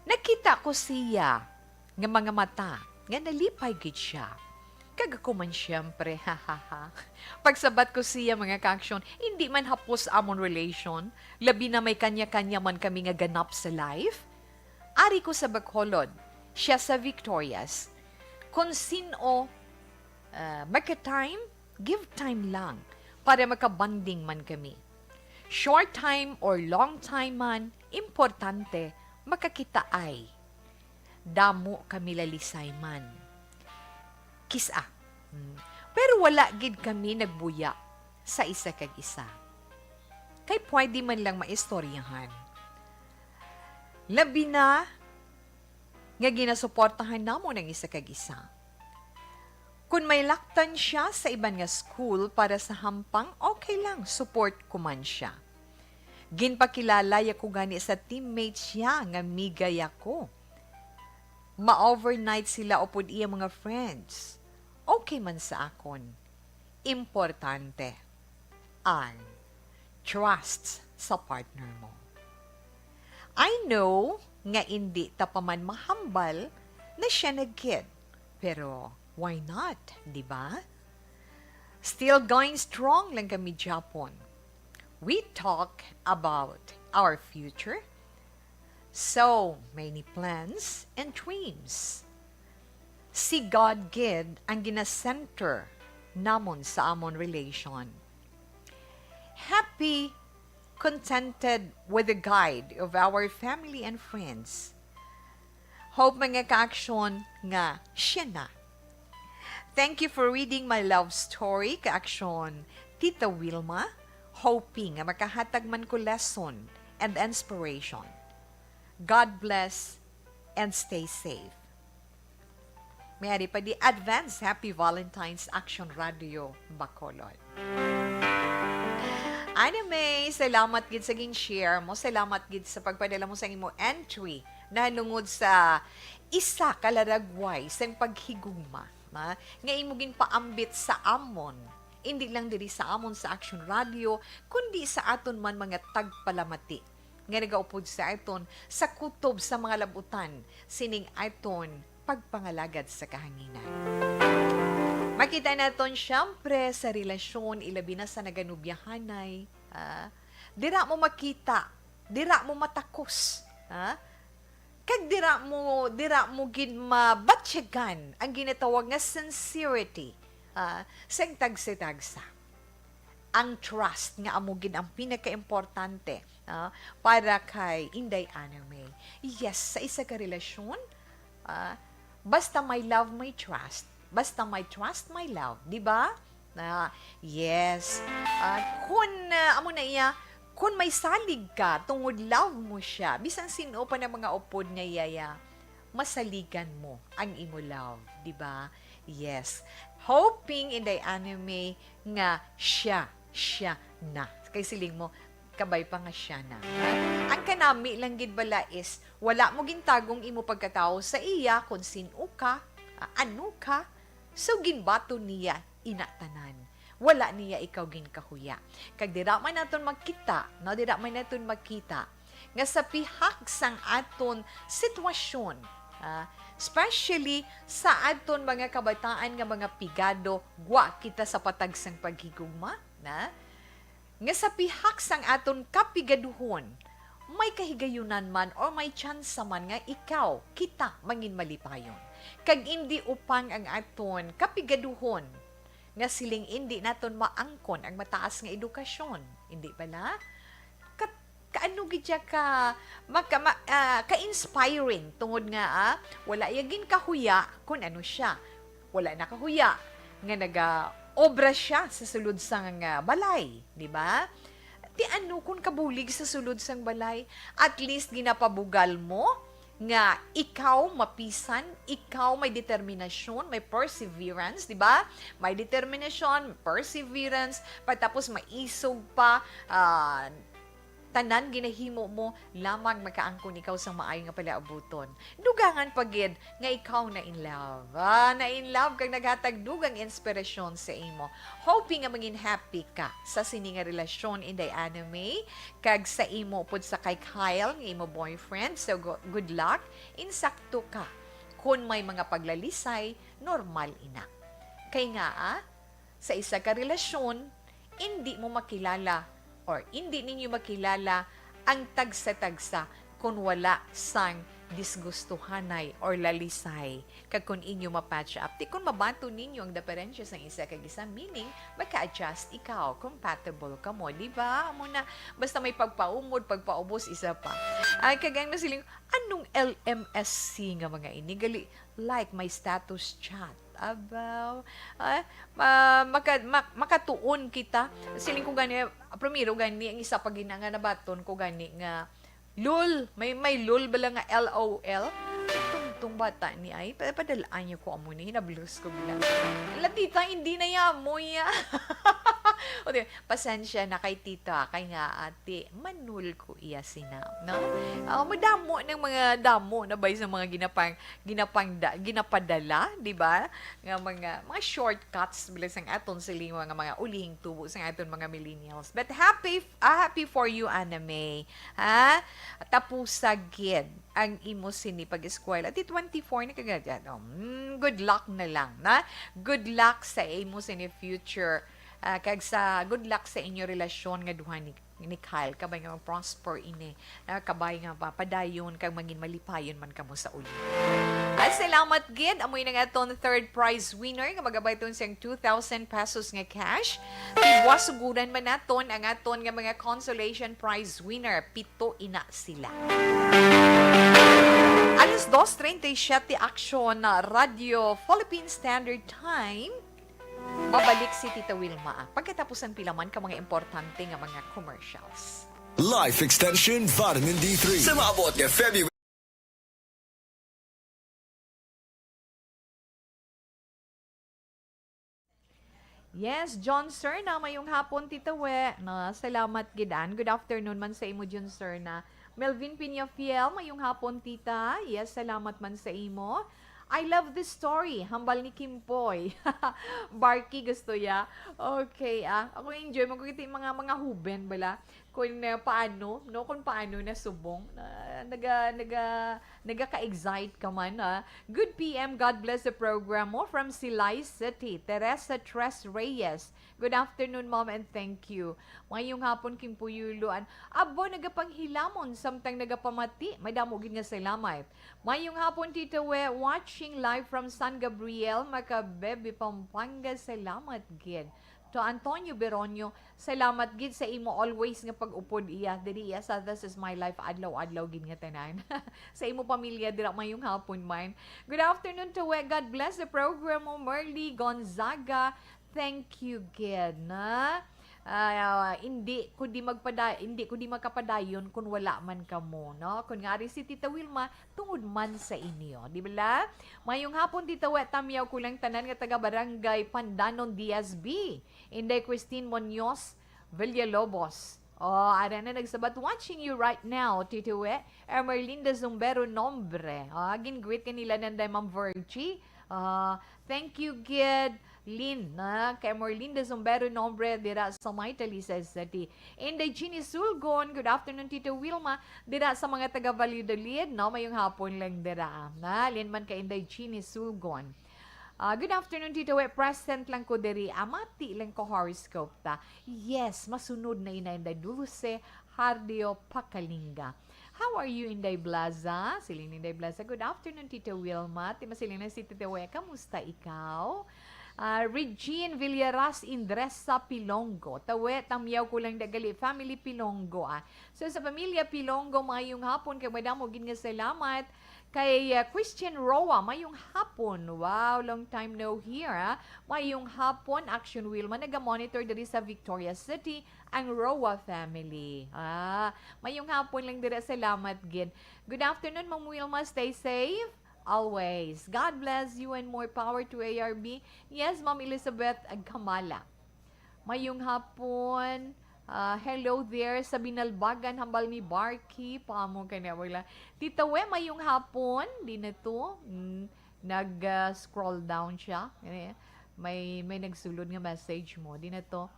Nakita ko siya nga mga mata nga nalipay gid siya. Kag ako man, siyempre, ha, ha, ha. Pagsabat ko siya, mga ka-aksyon, hindi man hapos amon relation, labi na may kanya-kanya man kami nga ganap sa life. Ari ko sa Bacolod, siya sa Victorias. Kung sino, ah, magka-time, give time lang para makabonding man kami. Short time or long time man, importante, makakitaay. Damo kami lalisay man. Kis-a. Hmm. Pero wala gid kami nagbuya sa isa kag isa. Kay pwede man lang maistoryahan. Labi na nga ginasuportahan namon ang isa kag isa. Kung may laktan siya sa iban nga school para sa hampang, okay lang, support ko man siya. Ginpakilala ya ko gani sa teammates siya nga migay ako. Ma-overnight sila upod iya mga friends. Okay man sa akon. Importante ang trust sa partner mo. I know nga indi ta pa man mahambal na siya nag-kid. Pero why not, di ba? Still going strong lang kami, Japon. We talk about our future. So many plans and dreams. Si God gid ang ginasenter namon sa amon relation. Happy, contented with the guide of our family and friends. Hope, mga ka-aksyon, nga siya na. Thank you for reading my love story, ka-aksyon Tita Wilma. Hoping nga makahatag man ko lesson and inspiration. God bless and stay safe. May ari pa di advance Happy Valentine's, Action Radio Bacolod. Anime, salamat gid sa gin-share mo. Salamat gid sa pagpadala mo sa imo entry nahanungod sa isa ka laragway sang paghigugma, ma, nga imo ginpaambit sa amon. Indi lang diri sa amon sa Action Radio, kundi sa aton man mga tagpalamati nga nagaupod sa aton sa kutob sa mga labutan sining aton pagpangalagad sa kahanginan. Makita naton, siyempre, sa relasyon, ilabi na sa naganubyahanay, ah, dira mo makita, dira mo matakos, ah, kag dira mo, dira mo gid mabatyagan ang ginatawag nga sincerity, ah, sa tagsa-tagsa. Ang trust nga amo gid ang pinakaimportante, ah, para kay Inday Anime. Yes, sa isa ka relasyon, ah, basta may love, may trust. Basta may trust, may love, di ba? Ah, yes. Ah, kun, ah, amo na iya, kun may salig ka tungod love mo siya, bisan sin-o pa na mga upod nga iyaya, masaligan mo ang imo love, di ba? Yes. Hoping, Inday Anime, nga siya, siya na. Kay siling mo, kabay pa nga siya na. Ang kanami lang gid bala is, wala mo gintagong imo pagkatawo sa iya, kung sin-o ka, ah, ano ka. So, ginbaton niya ina tanan. Wala niya ikaw ginkahuya. Kag dira man naton makita, no? Dira man naton makita nga sa pihak sang aton sitwasyon, ah, especially sa aton mga kabataan nga mga pigado, gwa kita sa patag sang paghigugma, na? Nga sa pihak sang aton kapigaduhon, may kahigayunan man or may tsansa man nga ikaw, kita, mangin malipayon. Kag indi upang ang aton kapigaduhon nga siling indi naton maangkon ang mataas nga edukasyon, indi bala? Ka-, kaano gid siya ka, maka-, ma-, ah, ka-inspiring tungod nga, ah, wala iya ginkahuya kun ano siya. Wala nakahuya nga nagaobra siya sa sulod sang, ah, balay, di ba? Ti ano kun kabulig sa sulod sang balay? At least ginapabugal mo nga ikaw mapisan, ikaw may determinasyon, may perseverance, di ba? May determinasyon, perseverance, pagtapos maisog pa, ah, tanan ginahimo mo lamang makaangkon ikaw sang maayo nga palaabuton. Dugangan pa gid nga ikaw na in love. Ah, na in love kag naghatag dugang inspirasyon sa imo. Hoping nga mangin happy ka sa sini nga relasyon, Inday Anime, kag sa imo pud sa kay Kyle nga imo boyfriend. So, go-, good luck. Insakto ka. Kun may mga paglalisay, normal ina. Kay ngaa, sa isa ka relasyon, indi mo makilala or indi ninyo makilala ang tagsa-tagsa kon wala sang disgustuhanay or lalisay. Kag kon inyo ma-patch up, ti kon mabaton ninyo ang diferensya sang isa kag isa, meaning, magka-adjust ikaw, compatible kamo, di ba? Amo na, basta may pagpaumod, pagpaubos, isa pa. Ay, kag ang nasiling, anong L M S C nga mga ini? Gali, like my status chat. Abaw. Ah, ma-, maka-, ma-, makatuon kita. Siling ko gani, primero gani, ang isa pa gina nga nabaton ko gani nga, lol. May, may lol bala nga L O L? Tungtong bata ni ay, pa-, padalaan niyo ko amo ni, hinablos ko bala. Latita, hindi na yamo ya. O, di, pasensya na kay tita, kay nga ate, manul ko iya sina, no? Ah, madamo ng mga damo na bay sa mga ginapang, ginapangda-, ginapadala, di ba? Nga mga, mga shortcuts bilang sang aton siling mga, mga ulihing tubo sang aton mga millennials. But happy, ah, happy for you, Ana May. Ha? Tapusa gid ang imo sini pag-eskwela. Di twenty-four na ka gid. Oh, mm, good luck na lang, na? Good luck sa imo sini future. Ah, kag sa good luck sa inyo relasyon nga duha ni, ni Kyle. Kabay nga mag-prosper ini. Ah, kabay nga mapadayon kag mangin malipayon man kamo sa uli. At salamat gid, amoy nang aton third prize winner nga magabay ton siyang two thousand pesos nga cash. Tibwa suguran man naton ang aton nga mga consolation prize winner. Pito ina sila. Alas dos treinta y siete, aksyon na Radyo Philippine Standard Time. Mabalik si Tita Wilma, ah, pagkatapos ang pila man ka mga importante nga mga commercials. Life Extension Vitamin D three. Sa maabot nga February. Yes, John Serna, mayong hapon, Tita We. Na, salamat gid, an. Good afternoon man sa imo, John Serna. Melvin Peñafiel, mayong hapon, tita. Yes, salamat man sa imo. I love this story. Hambal ni Kimpoy. Barky, gusto ya. Okay, ah. Ako enjoy mo ko kita yung mga, mga huben, bala. Kung, uh, paano, no? Kung paano na subong. Na, naga, naga, nagaka-excite ka man, ha? Good P M, God bless the program mo from Silay City. Teresa Tres Reyes. Good afternoon, Mom, and thank you. Mayong hapon, King Puyulo. An-, abo, nagapanghilamon, samtang nagapamati. Madamo gid nga salamat. Mayong hapon, Tito We, watching live from San Gabriel, Macabebe, Pampanga. Salamat gid. To Antonio Beronio, salamat gid sa imo always nga pag-upod iya diri iya sa This Is My Life adlaw-adlaw gid nga tanan. Sa imo pamilya dira, mayong hapon man. Good afternoon, Tito We. God bless the program mo, Merly Gonzaga. Thank you gid, na. Ah, hindi ko di magpada-, hindi ko di makapadayon kung wala man kamo, no? Kung nga ari si Tita Wilma, tungod man sa inyo, di bala? Mayong hapon, Tita We, tamyaw ko lang tanan nga taga Barangay Pandanon, D S B. Inday Christine Muñoz Villalobos. Oh, ara na nagsabat, "Watching you right now, Tito We." Ermerlinda Zumbero Nombre. Ah, gin-greet ka nila nanday Ma'am Virgie. Ah, thank you gid, Lynn, na kay Merlinda Zumbero Nombre dira sa may Talisay City. Inday Jeannie Sulgon, good afternoon, Tito Wilma, dira sa mga taga Valladolid, no? Mayong hapon lang dira. Na, Lynn man kay Inday Jeannie Sulgon. Ah, good afternoon, Tito We. Present lang ko diri. Amati lang ko horoscope ta. Yes, masunod na ina Inday Dulce Hardio Pacalinga. How are you, Inday Blaza? Siling ni Inday Blaza, "Good afternoon, Tito Wilma." Ti masiling na si Tito We, "Kamusta ikaw?" Ah, Regine Villaras Indresa Pilongo. Tawe, tamyaw ko lang dagali. Family Pilongo, ah. So, sa pamilya Pilongo, mayong hapon kag madamo gid nga salamat. Kay, ah, Christian Roa, mayong hapon. Wow, long time no hear, ah. Mayong hapon, Action Wilma, naga-monitor diri sa Victoria City, ang Roa family. Ah, mayong hapon lang dira. Salamat gid. Good afternoon, Ma'am Wilma. Stay safe always. God bless you and more power to A R B. Yes, Ma'am Elizabeth Agkamala. Mayong hapon. Ah, hello there sa Binalbagan, hambal ni Barky. Pamo ka na, wala. Tita We, mayong hapon. Di na to. Mm, nag, ah, scroll down siya. Eh, may, may nagsulod nga message mo. Di na to.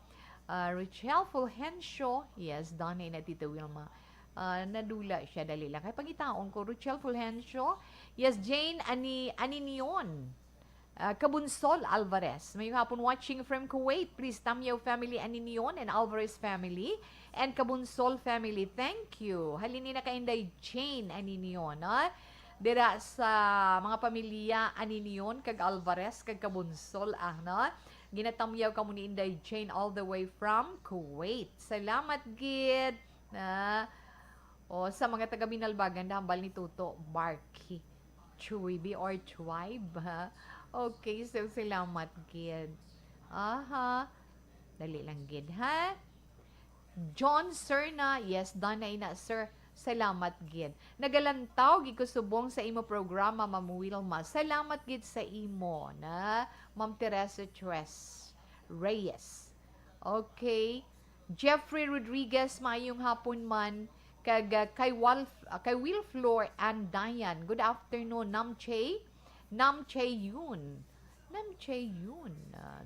Ah, Rochelle Fulgencio. Yes, Donna na, Tita Wilma. Ah, nadula siya, dali lang. Kay pangitaon ko, Rochelle Fulgencio. Yes, Jane Ani-, Aninion. Ah, Kabunsol Alvarez. Mayong hapon, watching from Kuwait. Please, Tamyaw family, Aninion and Alvarez family, and Kabunsol family. Thank you. Halin ni na kay Inday Jane Aninion, no? Dira sa mga pamilya Aninion kag Alvarez kag Kabunsol, ah, no? Ginatamyaw kamo ni Inday Jane all the way from Kuwait. Salamat gid. Na, o, sa mga taga Binalbagan, hambal ni Toto, Barky. Chuibi or Chuib, ha? Okay, so salamat gid. Aha. Dali lang gid, ha? John Serna, yes, done na ina, sir. Salamat gid. Nagalantaw gid ko subong sa imo programa, Ma'am Wilma. Salamat gid sa imo, na Ma'am Teresa Tres Reyes. Okay. Jeffrey Rodriguez, maayong hapon man. Kag, ah, kay Wal-, ah, kay Will Flor and Diane, good afternoon. Namche? Namche Yun. Namche Yun. Ah,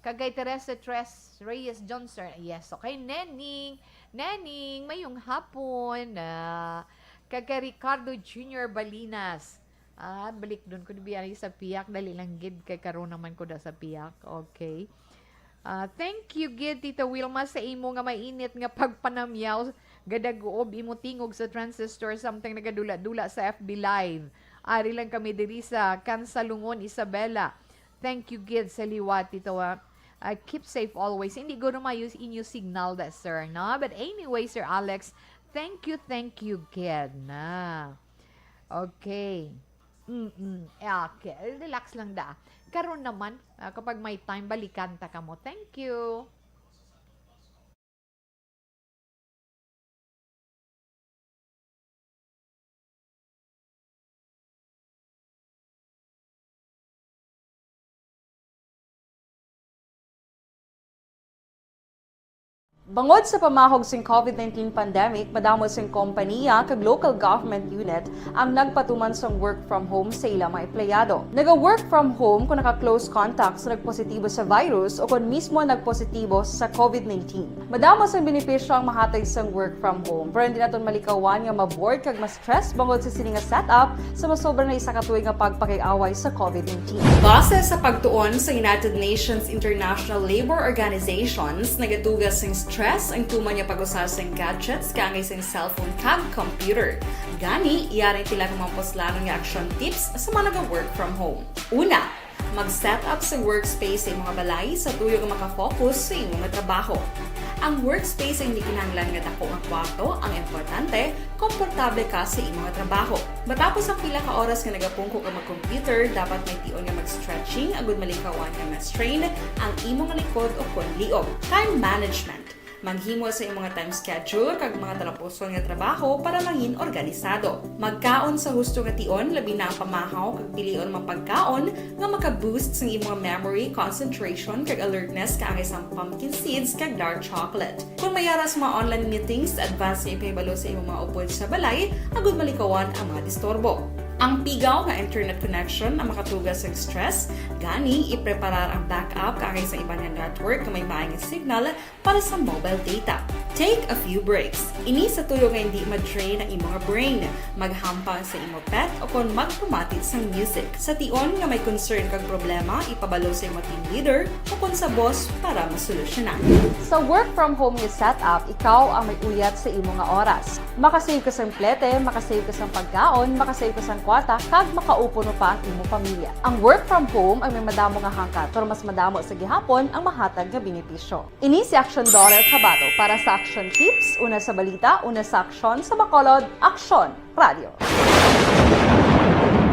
kag kay Teresa Tres Reyes Johnson. Yes, okay. Nening. Nening, mayong hapon. Ah, kag kay Ricardo Junior Balinas. Ah, balik dun ko biya sa piyak. Dali lang gid kay karon naman ko da sa piyak. Okay. Ah, thank you gid, Tita Wilma, sa imo nga mainit nga pagpanamyaw. Gadaguob imo tingog sa transistor, samtang nagadula-dula sa F B Live. Ari lang kami diri sa Cansalungon, Isabela. Thank you gid sa liwat, Tito, ah. Ah, keep safe always. Hindi ko na maayos inyo signal da, sir, no? But anyway, Sir Alex, thank you, thank you gid na. Okay. Mm-mm. Eh, okay. Relax lang da. Karon naman, ah, kapag may time, balikan ta kamo. Thank you. Bangod sa pamahog sing COVID nineteen pandemic, madamo sing kompaniya kag local government unit ang nagpatuman sang work from home sa ila mga empleyado. Naga-work from home kon naka-close contact sa nagpositibo sa virus o kon mismo nagpositibo sa COVID nineteen. Madamo sang benepisyo ang mahatag sang work from home, pero hindi naton malikawan nga ma-bored kag ma-stress bangod sa sini nga setup sa masobra na isa ka tuig nga pagpakig-away sa COVID nineteen. Base sa pagtuon sa United Nations International Labor Organizations, nagatuga sing stress ang tuman nga pag-usa sing gadgets kaangay sing cellphone kag computer. Gani, yari ang pila ka mga puslanon nga action tips sa mga naga-work from home. Una, mag-set up sa workspace sa imong balay sa tuyo nga makafocus sa imo nga trabaho. Ang workspace ay hindi kinahanglan nga dako nga kwarto, ang importante, komportable ka sa imo nga trabaho. Matapos ang pila ka oras nga nagapungko ka mag-computer, dapat may tion nga mag-stretching agud malikawan nga ma-strain ang imo nga likod o kon liog. Time management. Maghimo sa imong time schedule kag mga talapuson nga trabaho para mangin organisado. Magkaon sa husto nga tion, labi na ang pamahaw kag pilion mga pagkaon nga maka-boost sang imong memory, concentration, kag alertness kaangay sang pumpkin seeds kag dark chocolate. Kung may ara sa mga online meetings, advance nga ipahibalo sa imong mga upod sa balay agud malikawan ang mga disturbo. Ang pigaw nga internet connection ang makatuga sang stress, gani ipreparar ang backup kaangay sa iban nga network nga may maayong signal para sa mobile data. Take a few breaks. Ini sa tuyo nga hindi ma-drain ang imong brain. Maghampang sa imo pet o kon magpamati sang music. Sa tion nga may concern kag problema, ipabalo sa imo team leader o kon sa boss para masolusyonan. Sa work from home nga setup, ikaw ang may uyat sa imo nga oras. Makasave ka sang plete, makasave ka sang pagkaon, makasave ka sang kwarta, kag makaupod pa ang imo pamilya. Ang work from home ay may madamo nga hangkat, pero mas madamo sa gihapon ang mahatag nga benepisyo. Ini si Aksyon Dorel Cabato para sa Aksyon Tips, una sa balita, una sa aksyon, sa Bacolod, Aksyon Radio.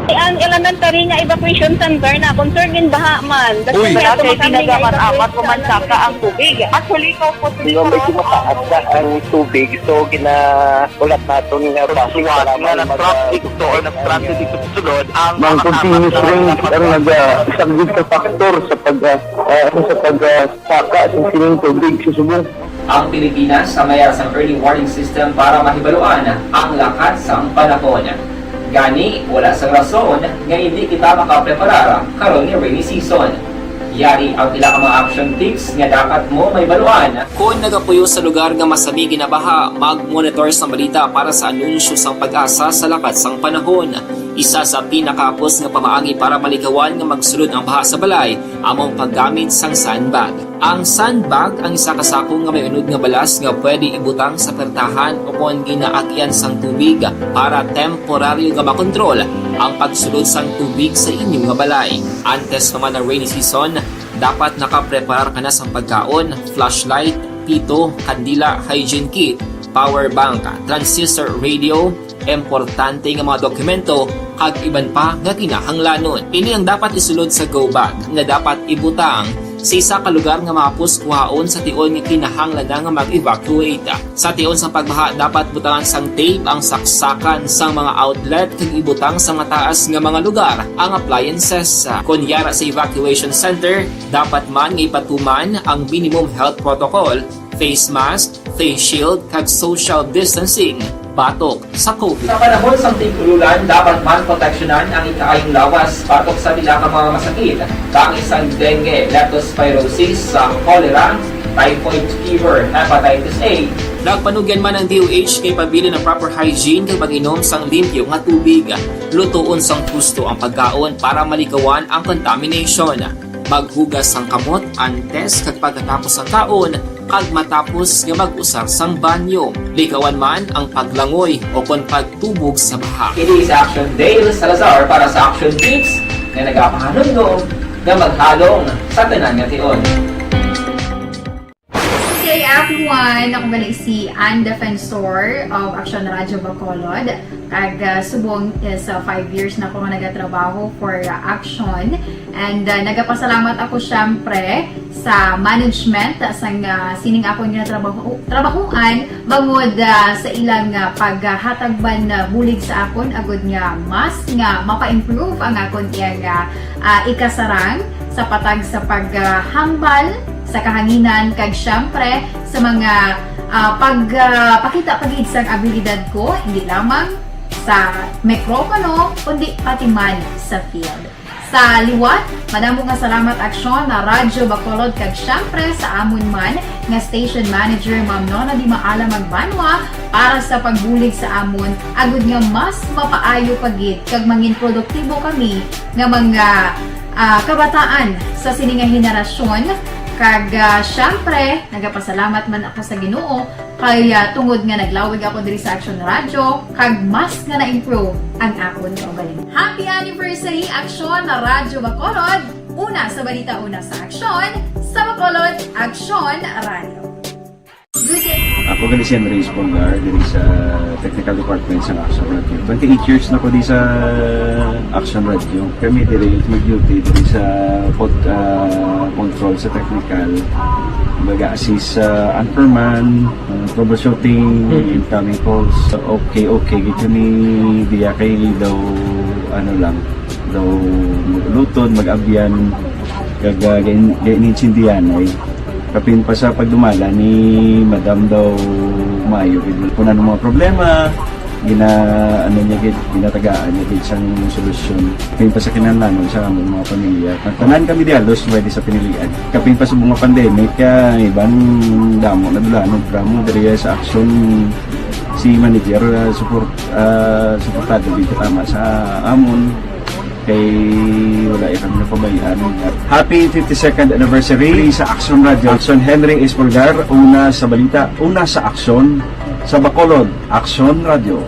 Ang elementary nga evacuation center na concern gid baha man. Uy, wala kay tinaga man amat ko man saka ang tubig. Actually, ko po medyo mataas na ang tubig, so gina-, ulat naton nga bus nga nag-traffic to or nag-transit dito sa sulod ang mga continuous rain ang nagasaglit sa factor sa pag, ah, ah, sa pag, ah, saka sa sining tubig sa subong. Ang Pilipinas ang may ara sang early warning system para mahibaluan ang lakat sang panahon. Gani, wala sang rason nga hindi kita makapreparar karon nga rainy season. Yari ang pila ka mga action tips nga dapat mo mahibaluan. Kon nagapuyo sa lugar nga masami ginabaha, mag-monitor sang balita para sa anunsyo sang PAGASA sa lakat sang panahon. Isa sa pinakahapos nga pamaagi para malikawan nga magsulod ang baha sa balay amo ang paggamit sang sandbag. Ang sandbag ang isa ka sako nga may unod nga balas nga pwede ibutang sa pertahan ukon ginaagyan sang tubig para temporaryo nga makontrol ang pagsulod sang tubig sa inyo nga balay. Antes pa man ang rainy season, dapat nakapreparar ka na sang pagkaon, flashlight, pito, kandila, hygiene kit, power bank, transistor radio, importante nga mga dokumento, kag iban pa nga kinahanglanon. Ini ang dapat isulod sa go bag nga dapat ibutang sa isa ka lugar nga mahapos kuhaon sa tion nga kinahanglan na nga mag-evacuate. Sa tion sang pagbaha, dapat butangan sang tape ang saksakan sang mga outlet kag ibutang sa mataas nga mga lugar ang appliances. Kon yara sa evacuation center, dapat man nga ipatuman ang minimum health protocol, face mask, face shield, kag social distancing batok sa COVID. Sa panahon sang tig-ululan, dapat man proteksyonan ang ikaayong lawas batok sa pila ka mga masakit, kaangay sang dengue, leptospirosis, sa cholera, typhoid fever, hepatitis A. Nagpanugyan man ang D O H kay pabilin ang proper hygiene kag pag-inom sang limpyo nga tubig. Lutoon sang husto ang pagkaon para malikawan ang contamination. Maghugas sang kamot antes kag pagkatapos sang kaon kag matapos nga mag-usar sang banyo. Likawan man ang paglangoy o kon pagtubog sa baha. Kini si Action Dale Salazar para sa Action Tips nga nagapahanumdom nga maghalong sa tanan nga tion. Good day, everyone! Ako gali si Ann Defensor of Action Radio Bacolod. Kag, ah, subong is, ah, five years na ako nga nagatrabaho for, ah, Action. And, ah, nagapasalamat ako, syempre, sa management, ah, sang, ah, sining akon nga trabaho, trabahoan, bangod, ah, sa ilang, ah, paghatag man, ah, bulig sa akon, agud nga mas nga mapa-improve ang akon iyang, ah, ah, ikasarang sa patag sa paghambal sa kahanginan, kag, syempre, sa mga, ah, pag, ah, pakita pa gid sang abilidad ko, hindi lamang sa mikropono, kundi pati man sa field. Sa liwat, madamo nga salamat, Aksyon na Radyo Bacolod, kag syempre sa amon man nga station manager, Ma'am Nona Di Maala Magbanwa, para sa pagbulig sa amon, agud nga mas mapaayo pa gid kag mangin produktibo kami nga mga, ah, kabataan sa sini nga henerasyon. Kag, ah, syempre, nagapasalamat man ako sa Ginoo kay, ah, tungod nga naglawig ako diri sa Action Radio, kag mas nga na-improve ang akon kaugalingon. Happy anniversary, Action na Radyo Bacolod! Una sa balita, una sa aksyon, sa Bacolod, Action Radio. Good day. Ako gali si Henry Espolgar, diri sa technical department sa Action Radio. Twenty-eight years na ko di sa Action Radio. Kami diri mag-duty diri sa pod-, ah, control sa technical. Mag-assist sa anchorman, ah, troubleshooting, Mhm. incoming calls. Okay, okay, gid kami diya kay daw, ano lang, daw mag-ulutod, mag-abyan, kag, ah, gain-, gain-, gaintindihan, ay. Kapin pa sa pagdumala ni Madam daw maayo gid. Kung ano mga problema, gina-, ano niya gid, ginatagaan niya gid sang solusyon. Kapin pa sa kinahanglanon sa among mga pamilya. Ang tanan kami di halos pwede sa pinilian. Kapin pa sa mga pandemic, kaya iban damo na dula, no, drama diri sa Action, si manager, ah, support, ah, suportado gid katama sa amon. Kay wala ya kami napabayaan. Happy fifty-second anniversary sa Action Radio. Action Henry Espolgar, una sa balita, una sa aksyon, sa Bacolod, Action Radio.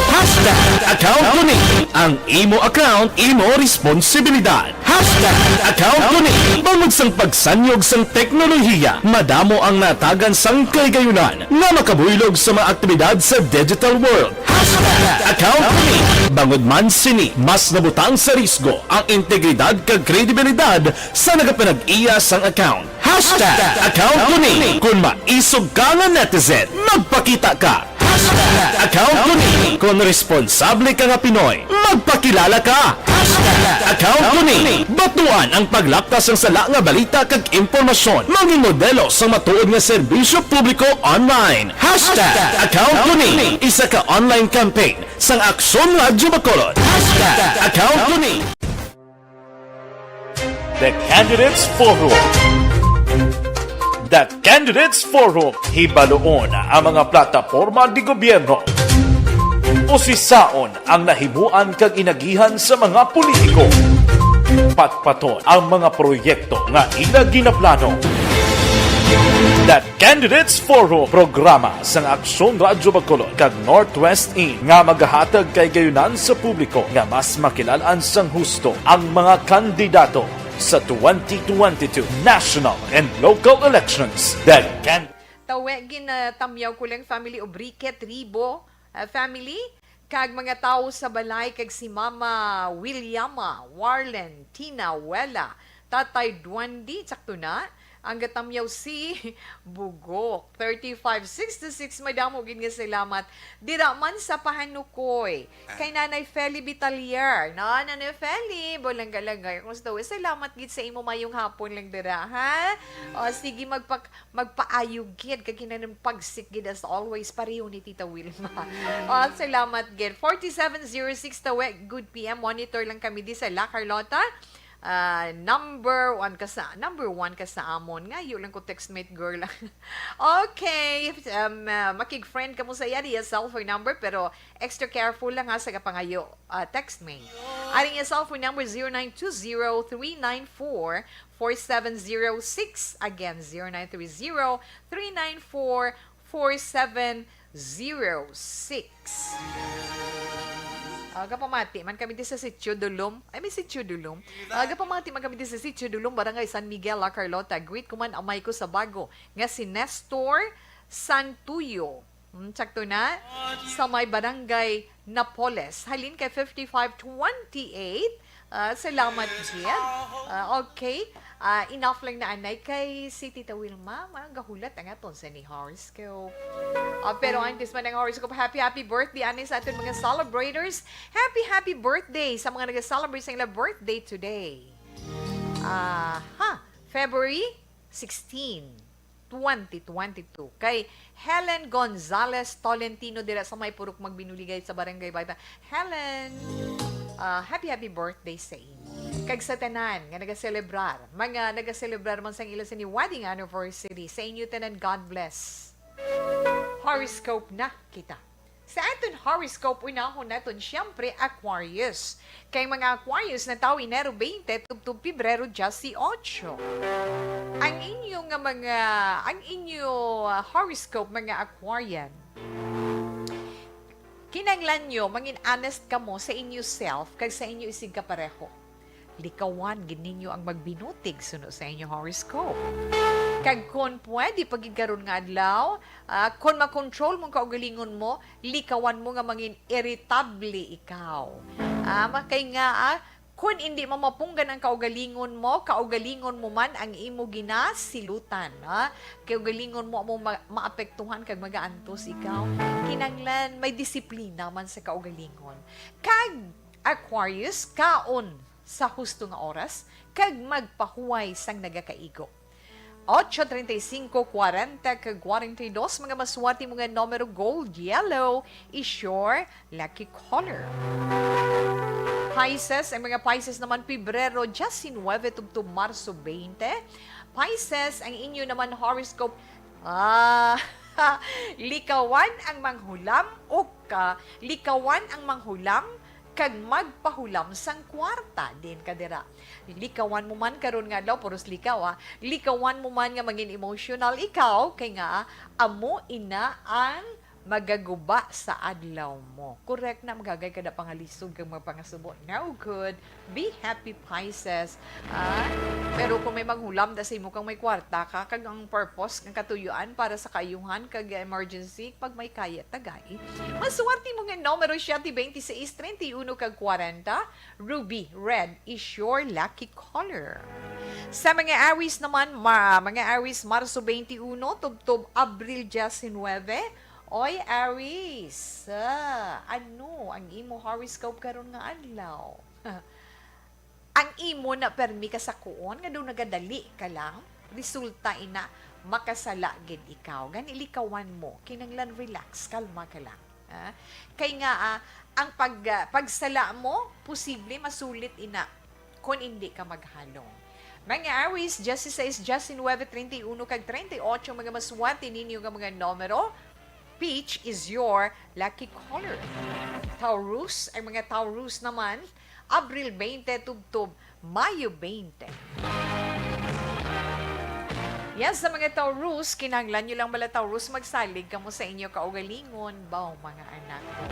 Hashtag account ko ni. Ang imo account, imo responsibilidad. Hashtag account ko ni. Bangod sang pagsanyog sang teknolohiya, madamo ang natagan sang kahigayonan nga makabuylog sa mga aktibidad sa digital world. Hashtag account ko ni. Bangod man sini, mas nabutang sa risgo ang integridad kag kredibilidad sa nagapanag-iya sang account. Hashtag account ko ni. Kung maisog ka nga netizen, magpakita ka. Hashtag account ko ni. Kung responsable ka nga Pinoy, magpakilala ka. Hashtag account ko ni. Batuan ang paglapkas sang sala nga balita kag impormasyon. Mangin modelo sang matuod nga serbisyo publiko online. Hashtag account ko ni. Isa ka online campaign sang Aksyon Radyo Bacolod. Hashtag account ko ni. The Candidates Forum. The Candidates Forum, hibaluon ang mga plataporma de gobyerno. Usisaon ang nahimuan kag inagihan sa mga politiko. Patpaton ang mga proyekto nga ila ginaplano. The Candidates Forum, programa sang Aksyon Radyo Bacolod kag Northwest In nga magahatag kay gayunan sa publiko nga mas makilalan sang husto ang mga kandidato sa twenty twenty-two national and local elections. The Can- Tawe, ginatamyaw ko lang family Obrique Tribo, ah, family, kag mga tawo sa balay, kag si Mama Williama, Warlen, Tina, Wela, Tatay Duandi, sakto na, ang gatamyaw si Bugok, thirty-five sixty-six, madamo gid nga salamat. Dira man sa Pahanukoy, kay Nanay Feli Bitalier. No, Nanay Feli, Bolangga-Langga, kumusta? Salamat gid sa imo mayong hapon lang dira, ha? O, sige, magpak-, magpaayo gid, kag kinahanglan pagsik gid as always, pareho ni Tita Wilma. O, salamat gid. Forty-seven zero six Tawe, good P M, monitor lang kami di sa La Carlota. Ah, number one ka sa, number one ka sa amon. Ngayo lang ko textmate girl. Okay, um, ah, makig-friend ka mo sa iya, iya cellphone number, pero extra careful lang ha sa kapangayo, ah, textmate. Ari iya cellphone number, zero nine two zero three nine four four seven zero six. Again, zero nine three zero three nine four four seven zero six. Ah, gapamati man kami di sa Sitio Dulom. Ay, may Sitio Dulom. Ah, gapamati man kami di sa Sitio Dulom, Barangay San Miguel, La Carlota. Greet ko man amay ko sa bago nga si Nestor Santuyo. Hmm, sakto na. Sa may Barangay Napoles. Halin kay fifty-five twenty-eight. Ah, salamat, Jen. Ah, okay. Ah, enough lang na anay kay si Tita Wilma, magahulat ang aton sa ni horoscope. Ah, pero antes man ang horoscope, happy, happy birthday ani sa aton mga celebrators. Happy, happy birthday sa mga nag-celebrate sa ilang birthday today. Ah, ha, February sixteen, twenty twenty-two. Kay Helen Gonzalez Tolentino dira sa may Purok Magbinuligay sa Barangay Baita. Helen, ah, happy, happy birthday sa inyo. Kag sa tanan nga nagaselebrar, mga nagaselebrar man sang ila sini wedding anniversary, sa inyo tanan, God bless. Horoscope na kita. Sa aton horoscope, unahon naton siyempre Aquarius. Kay mga Aquarius na tawo Enero twenty tubtob Pebrero diyesyocho. Ang inyo nga mga, ang inyo, ah, horoscope, mga Aquarian, kinahanglan nyo mangin honest kamo sa inyo self kag sa inyo isigkapareho. Likawan gid ninyo ang magbinutig suno sa inyo horoscope. Kag kon pwede pa gid karon nga adlaw, ah, kon makontrol mo ang kaugalingon mo, likawan mo nga mangin irritable ikaw. Ah, ma-, kay nga, ah, kon indi mo mapunggan ang kaugalingon mo, kaugalingon mo man ang imo ginasilutan, ah. Kaugalingon mo amo ma-, maapektuhan kag magaantos ikaw. Kinahanglan may disiplina man sa kaugalingon. Kag Aquarius, kaon sa husto nga oras, kag magpahuway sang nagakaigo. Ocho, treinta y cinco, cuarenta, kag cuarenta y dos, mga maswerte mo nga numero, gold, yellow is your lucky color. Pisces, ang mga Pisces naman, Pebrero diyesinuwebe tubtob Marso twenty. Pisces, ang inyo naman horoscope, ah, likawan ang manghulam o ka, likawan ang manghulam kag magpahulam sang kwarta. Din ka dira. Likawan mo man karon nga adlaw, puros likaw, ah. Likawan mo man nga mangin emotional ikaw, kay nga, ah, amo ina ang magaguba sa adlaw mo. Correct na, magagay ka na pangalisod kag magpangasubo. No good. Be happy, Pisces. Ah, pero kung may manghulam da sa imo kang may kwarta ka, kag ang purpose, ang katuyuan para sa kaayuhan kag emergency, pag may kaya, tagai. Maswerte mo nga numero, siyete, twenty-seis, treinta y uno, kag cuarenta. Ruby, red is your lucky color. Sa mga Aries naman, ma-, mga Aries, Marso twenty-uno, tubtob Abril diyesinuwebe. Oy, Aries, ah, ano ang imo horoscope karon nga adlaw? Ang imo na permi kasakuon nga daw nagadali ka lang, resulta ina makasala gid ikaw. Gani likawan mo, kinahanglan relax, kalma ka lang. Ah, kay nga, ah, ang pag-, ah, pagsala mo, posible masulit ina kon indi ka maghalong. Mga Aries, dieciséis, diecinuebe, treinta y uno, kag treinta y ocho, mga maswati ninyo nga mga numero. Peach is your lucky color. Taurus, ang mga Taurus naman, Abril twenty tubtob Mayo twenty. Yes, sa mga Taurus, kinahanglan nyo lang bala, Taurus, magsalig kamo sa inyo kaugalingon, baw, mga anak ko.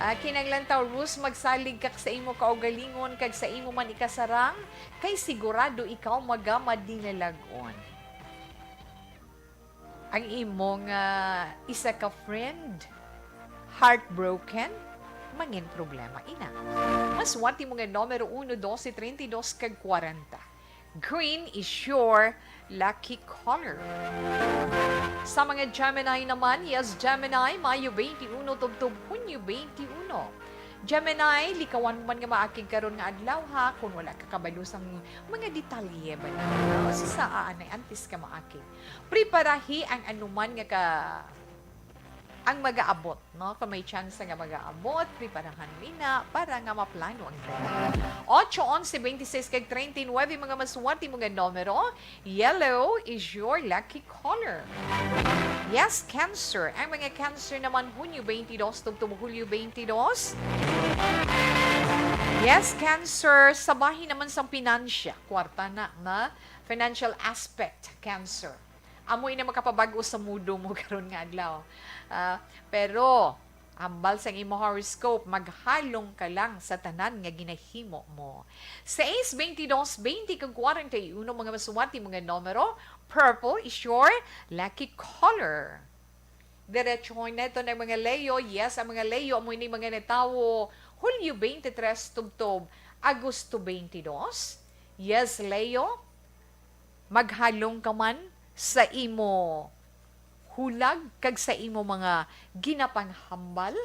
Ah, kinahanglan, Taurus, magsalig ka sa imo kaugalingon kag sa imo man ikasarang, kay sigurado ikaw magamadinalag-on. Ang imong, ah, isa ka friend, heartbroken, mangin problema ina. Maswati mo nga numero uno, doce, treinta y dos, kag kwarenta. Green is your lucky color. Sa mga Gemini naman, yes, Gemini, Mayo twenty-uno tubtob Hunyo twenty-uno. Gemini, likawan mo man nga maakig karon nga adlaw, ha, kung wala ka kabalo sang mga detalye ba na, o sa aanay antes ka maakig. Preparahi ang anuman nga ka, ang magaabot, no? Kung may tsansa nga magaabot, preparahan mo ina para nga maplano ang tanan. Ocho, onse, twenty-six, kag treinta y nueve, mga maswerte mo nga numero. Yellow is your lucky color. Yes, Cancer. Ang mga Cancer naman, Hunyo twenty-dos tubtob Hulyo twenty-dos. Yes, Cancer. Sa bahin naman sang pinansya, kwarta na, na financial aspect, Cancer. Amo ini makapabag-o sa mudo mo karon nga adlaw. Ah, pero, hambal sang imo horoscope, maghalong ka lang sa tanan nga ginahimo mo. Seis, twenty-dos, twenty, kag kwarenta y uno, mga maswerte mo nga numero. Purple is your lucky color. Diretso na ito ng mga Leo. Yes, ang mga Leo, amo ini mga natawo Hulyo twenty-tres tubtob Agosto twenty-dos. Yes, Leo, maghalong ka man sa imo hulag kag sa imo mga ginapanghambal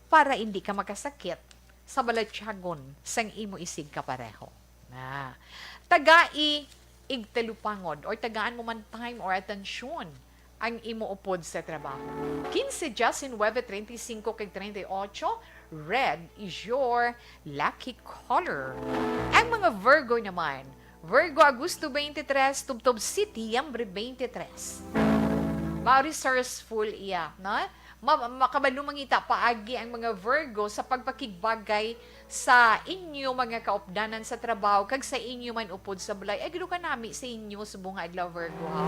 para indi ka makasakit sa balatyagon sang imo isigkapareho. Na, tagai igtalupangod or tagaan mo man time or atensyon ang imo upod sa trabaho. Quince, diecinuebe, treinta y cinco, kag treinta y ocho, red is your lucky color. Ang mga Virgo naman, Virgo, Agosto twenty-tres tubtob Setyembre twenty-tres. Ma-resourceful iya, no? Ma-, makabalo mangita paagi ang mga Virgo sa pagpakigbagay sa inyo mga kaupdanan sa trabaho kag sa inyo man upod sa balay. Ay, gid ka nami sa inyo subong nga adlaw, Virgo, ha?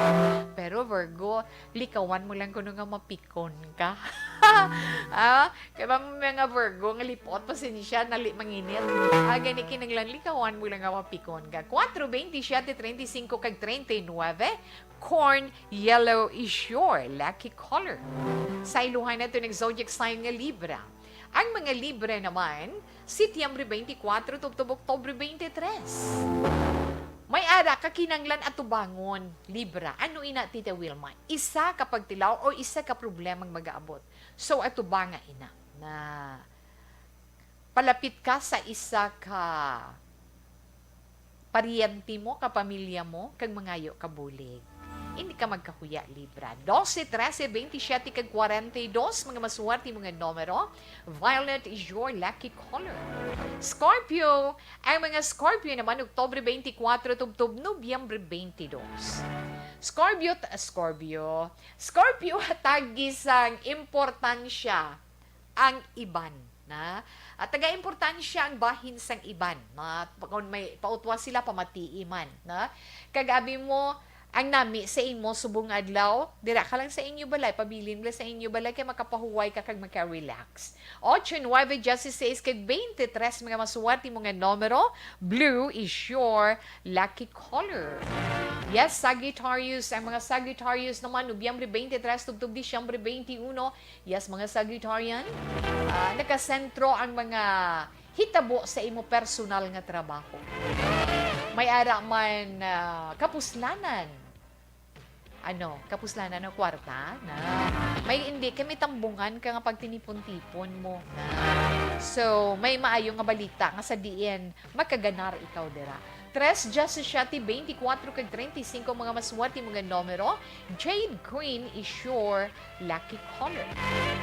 Pero, Virgo, likawan mo lang kuno nga mapikon ka. Ah, kay ba mga Virgo nga lipot, pasensya, nali manginit. Ah, gani kinahanglan likawan mo lang nga mapikon ka. Kuwatro, bente, siyete, treinta y cinco, kag treinta y nuebe, corn, yellow is your lucky color. Sa iluhan nato ng zodiac sign nga Libra. Ang mga Libra naman, Setyembre twenty-four tubtob Oktubre twenty-three. May ara ka kinahanglan atubangon, Libra. Ano ina, Tita Wilma? Isa ka pagtilaw o isa ka problemang magaabot. So, atubanga ina na palapit ka sa isa ka paryente mo, kapamilya mo, kag mangayo ka bulig. Hindi ka magkahuya, Libra. Doce, trese, bentisiete, kag kwarenta y dos, mga maswerte mo nga numero. Violet is your lucky color. Scorpio, ang mga Scorpio naman, Oktubre twenty-four tubtob Nobyembre twenty-two. Scorpio, t-, Scorpio, Scorpio, hatagi sang importansya ang iban, na, at taga-importansya ang bahin sang iban, na, kung may pautwa sila, pamatii man, na. Kag abi mo, ang nami sa imo subong adlaw, dira ka lang sa inyo balay, pabilin lang sa inyo balay, kay makapahuway ka kag maka-relax. Ocho, nuebe, dieciséis, kag bente tres, mga maswerte mo nga numero, blue is your lucky color. Yes, Sagittarius, ang mga Sagittarius naman, Nobyembre twenty-three, tubtob Disyembre twenty-uno, Yes, mga Sagittarian, ah, nakasentro ang mga hitabo sa imo personal nga trabaho. May ara man, ah, kapuslanan. Ano, kapuslanan o kwarta? Na. May hindi, kay may tambungan ka nga pagtinipon-tipon mo. Na. So, may maayo nga balita nga sa diin makaganar ikaw dira. Tres, diecisiete, veinticuatro, kag treinta y cinco, mga maswerte mo nga numero. Jade Queen is your lucky color.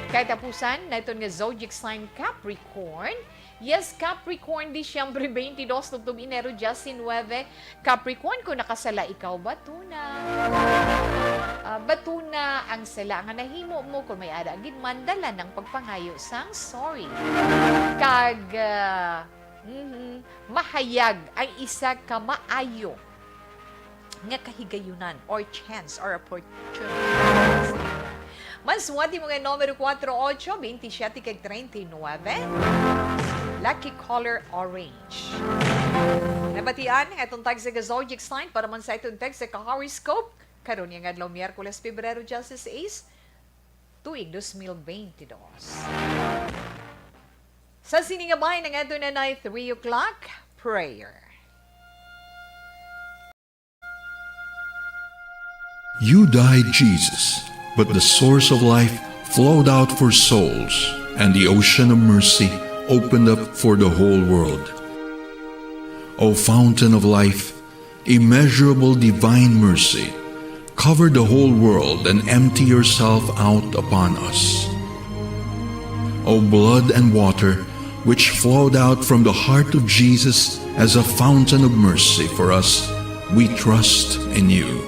Katapusan naton nga zodiac sign, Capricorn. Yes, Capricorn, Disyembre twenty-dos tubtob Enero diecinueve. Capricorn, kung nakasala ikaw, batuna. Ah, batuna ang sala nga nahimo mo. Kung may ara gid man, dala ng pagpangayo sang sorry. Kag, ah, mhm, mahayag ang isa ka maayo nga kahigayunan or chance or opportunity. Mas mo nga numero kuwatro, otso, bentisiete kag treinta y nueve. Lucky color orange. Nabatian nga atong tag sa zodiac sign para man sa atong tag sa ka-horoscope. Karon nga adlaw, Miyerkules, Pebrero diyesisais, tuig dos mil bentidós. Sa sini nga bahin, ang ato na nay three o'clock prayer. You died, Jesus, but the source of life flowed out for souls, and the ocean of mercy opened up for the whole world. O fountain of life, immeasurable divine mercy, cover the whole world and empty yourself out upon us. O blood and water, which flowed out from the heart of Jesus as a fountain of mercy for us, we trust in you.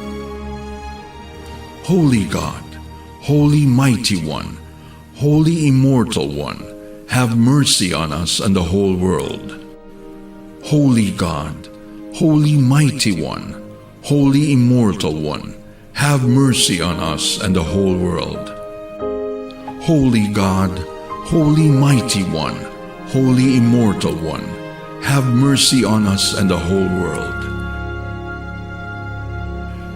Holy God, Holy Mighty One, Holy Immortal One, have mercy on us and the whole world. Holy God, Holy Mighty One, Holy Immortal One, have mercy on us and the whole world. Holy God, Holy Mighty One, Holy Immortal One, have mercy on us and the whole world.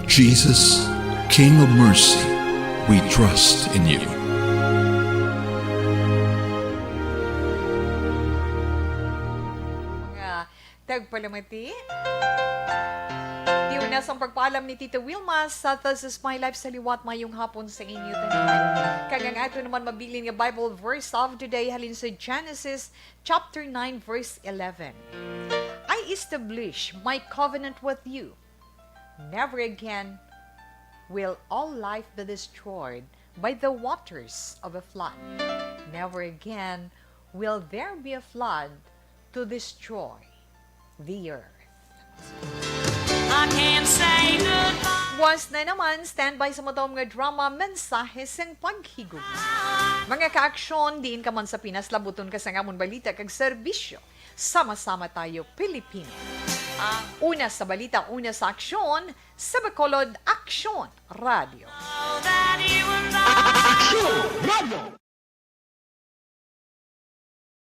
Jesus, King of mercy, we trust in you. Mga tagpalamati, di una sang pagpaalam ni Tita Wilma sa This Is My Life sa liwat, mayong hapon sa inyo tanan. Kag ang ato naman mabilin nga Bible verse of the day halin sa Genesis chapter nine, verse eleven. "I establish my covenant with you. Never again will all life be destroyed by the waters of a flood. Never again will there be a flood to destroy the earth." I can't say goodbye. Buwas na naman, standby sa matawag nga drama, Mensahe sang Paghigugma. Mga kaaksyon, diin ka man sa Pinas, labuton ka sang amon balita kag serbisyo. Sama-sama tayo, Pilipino. Una sa balita, una sa aksyon, sa Bacolod Aksyon Radio. Aksyon Radio!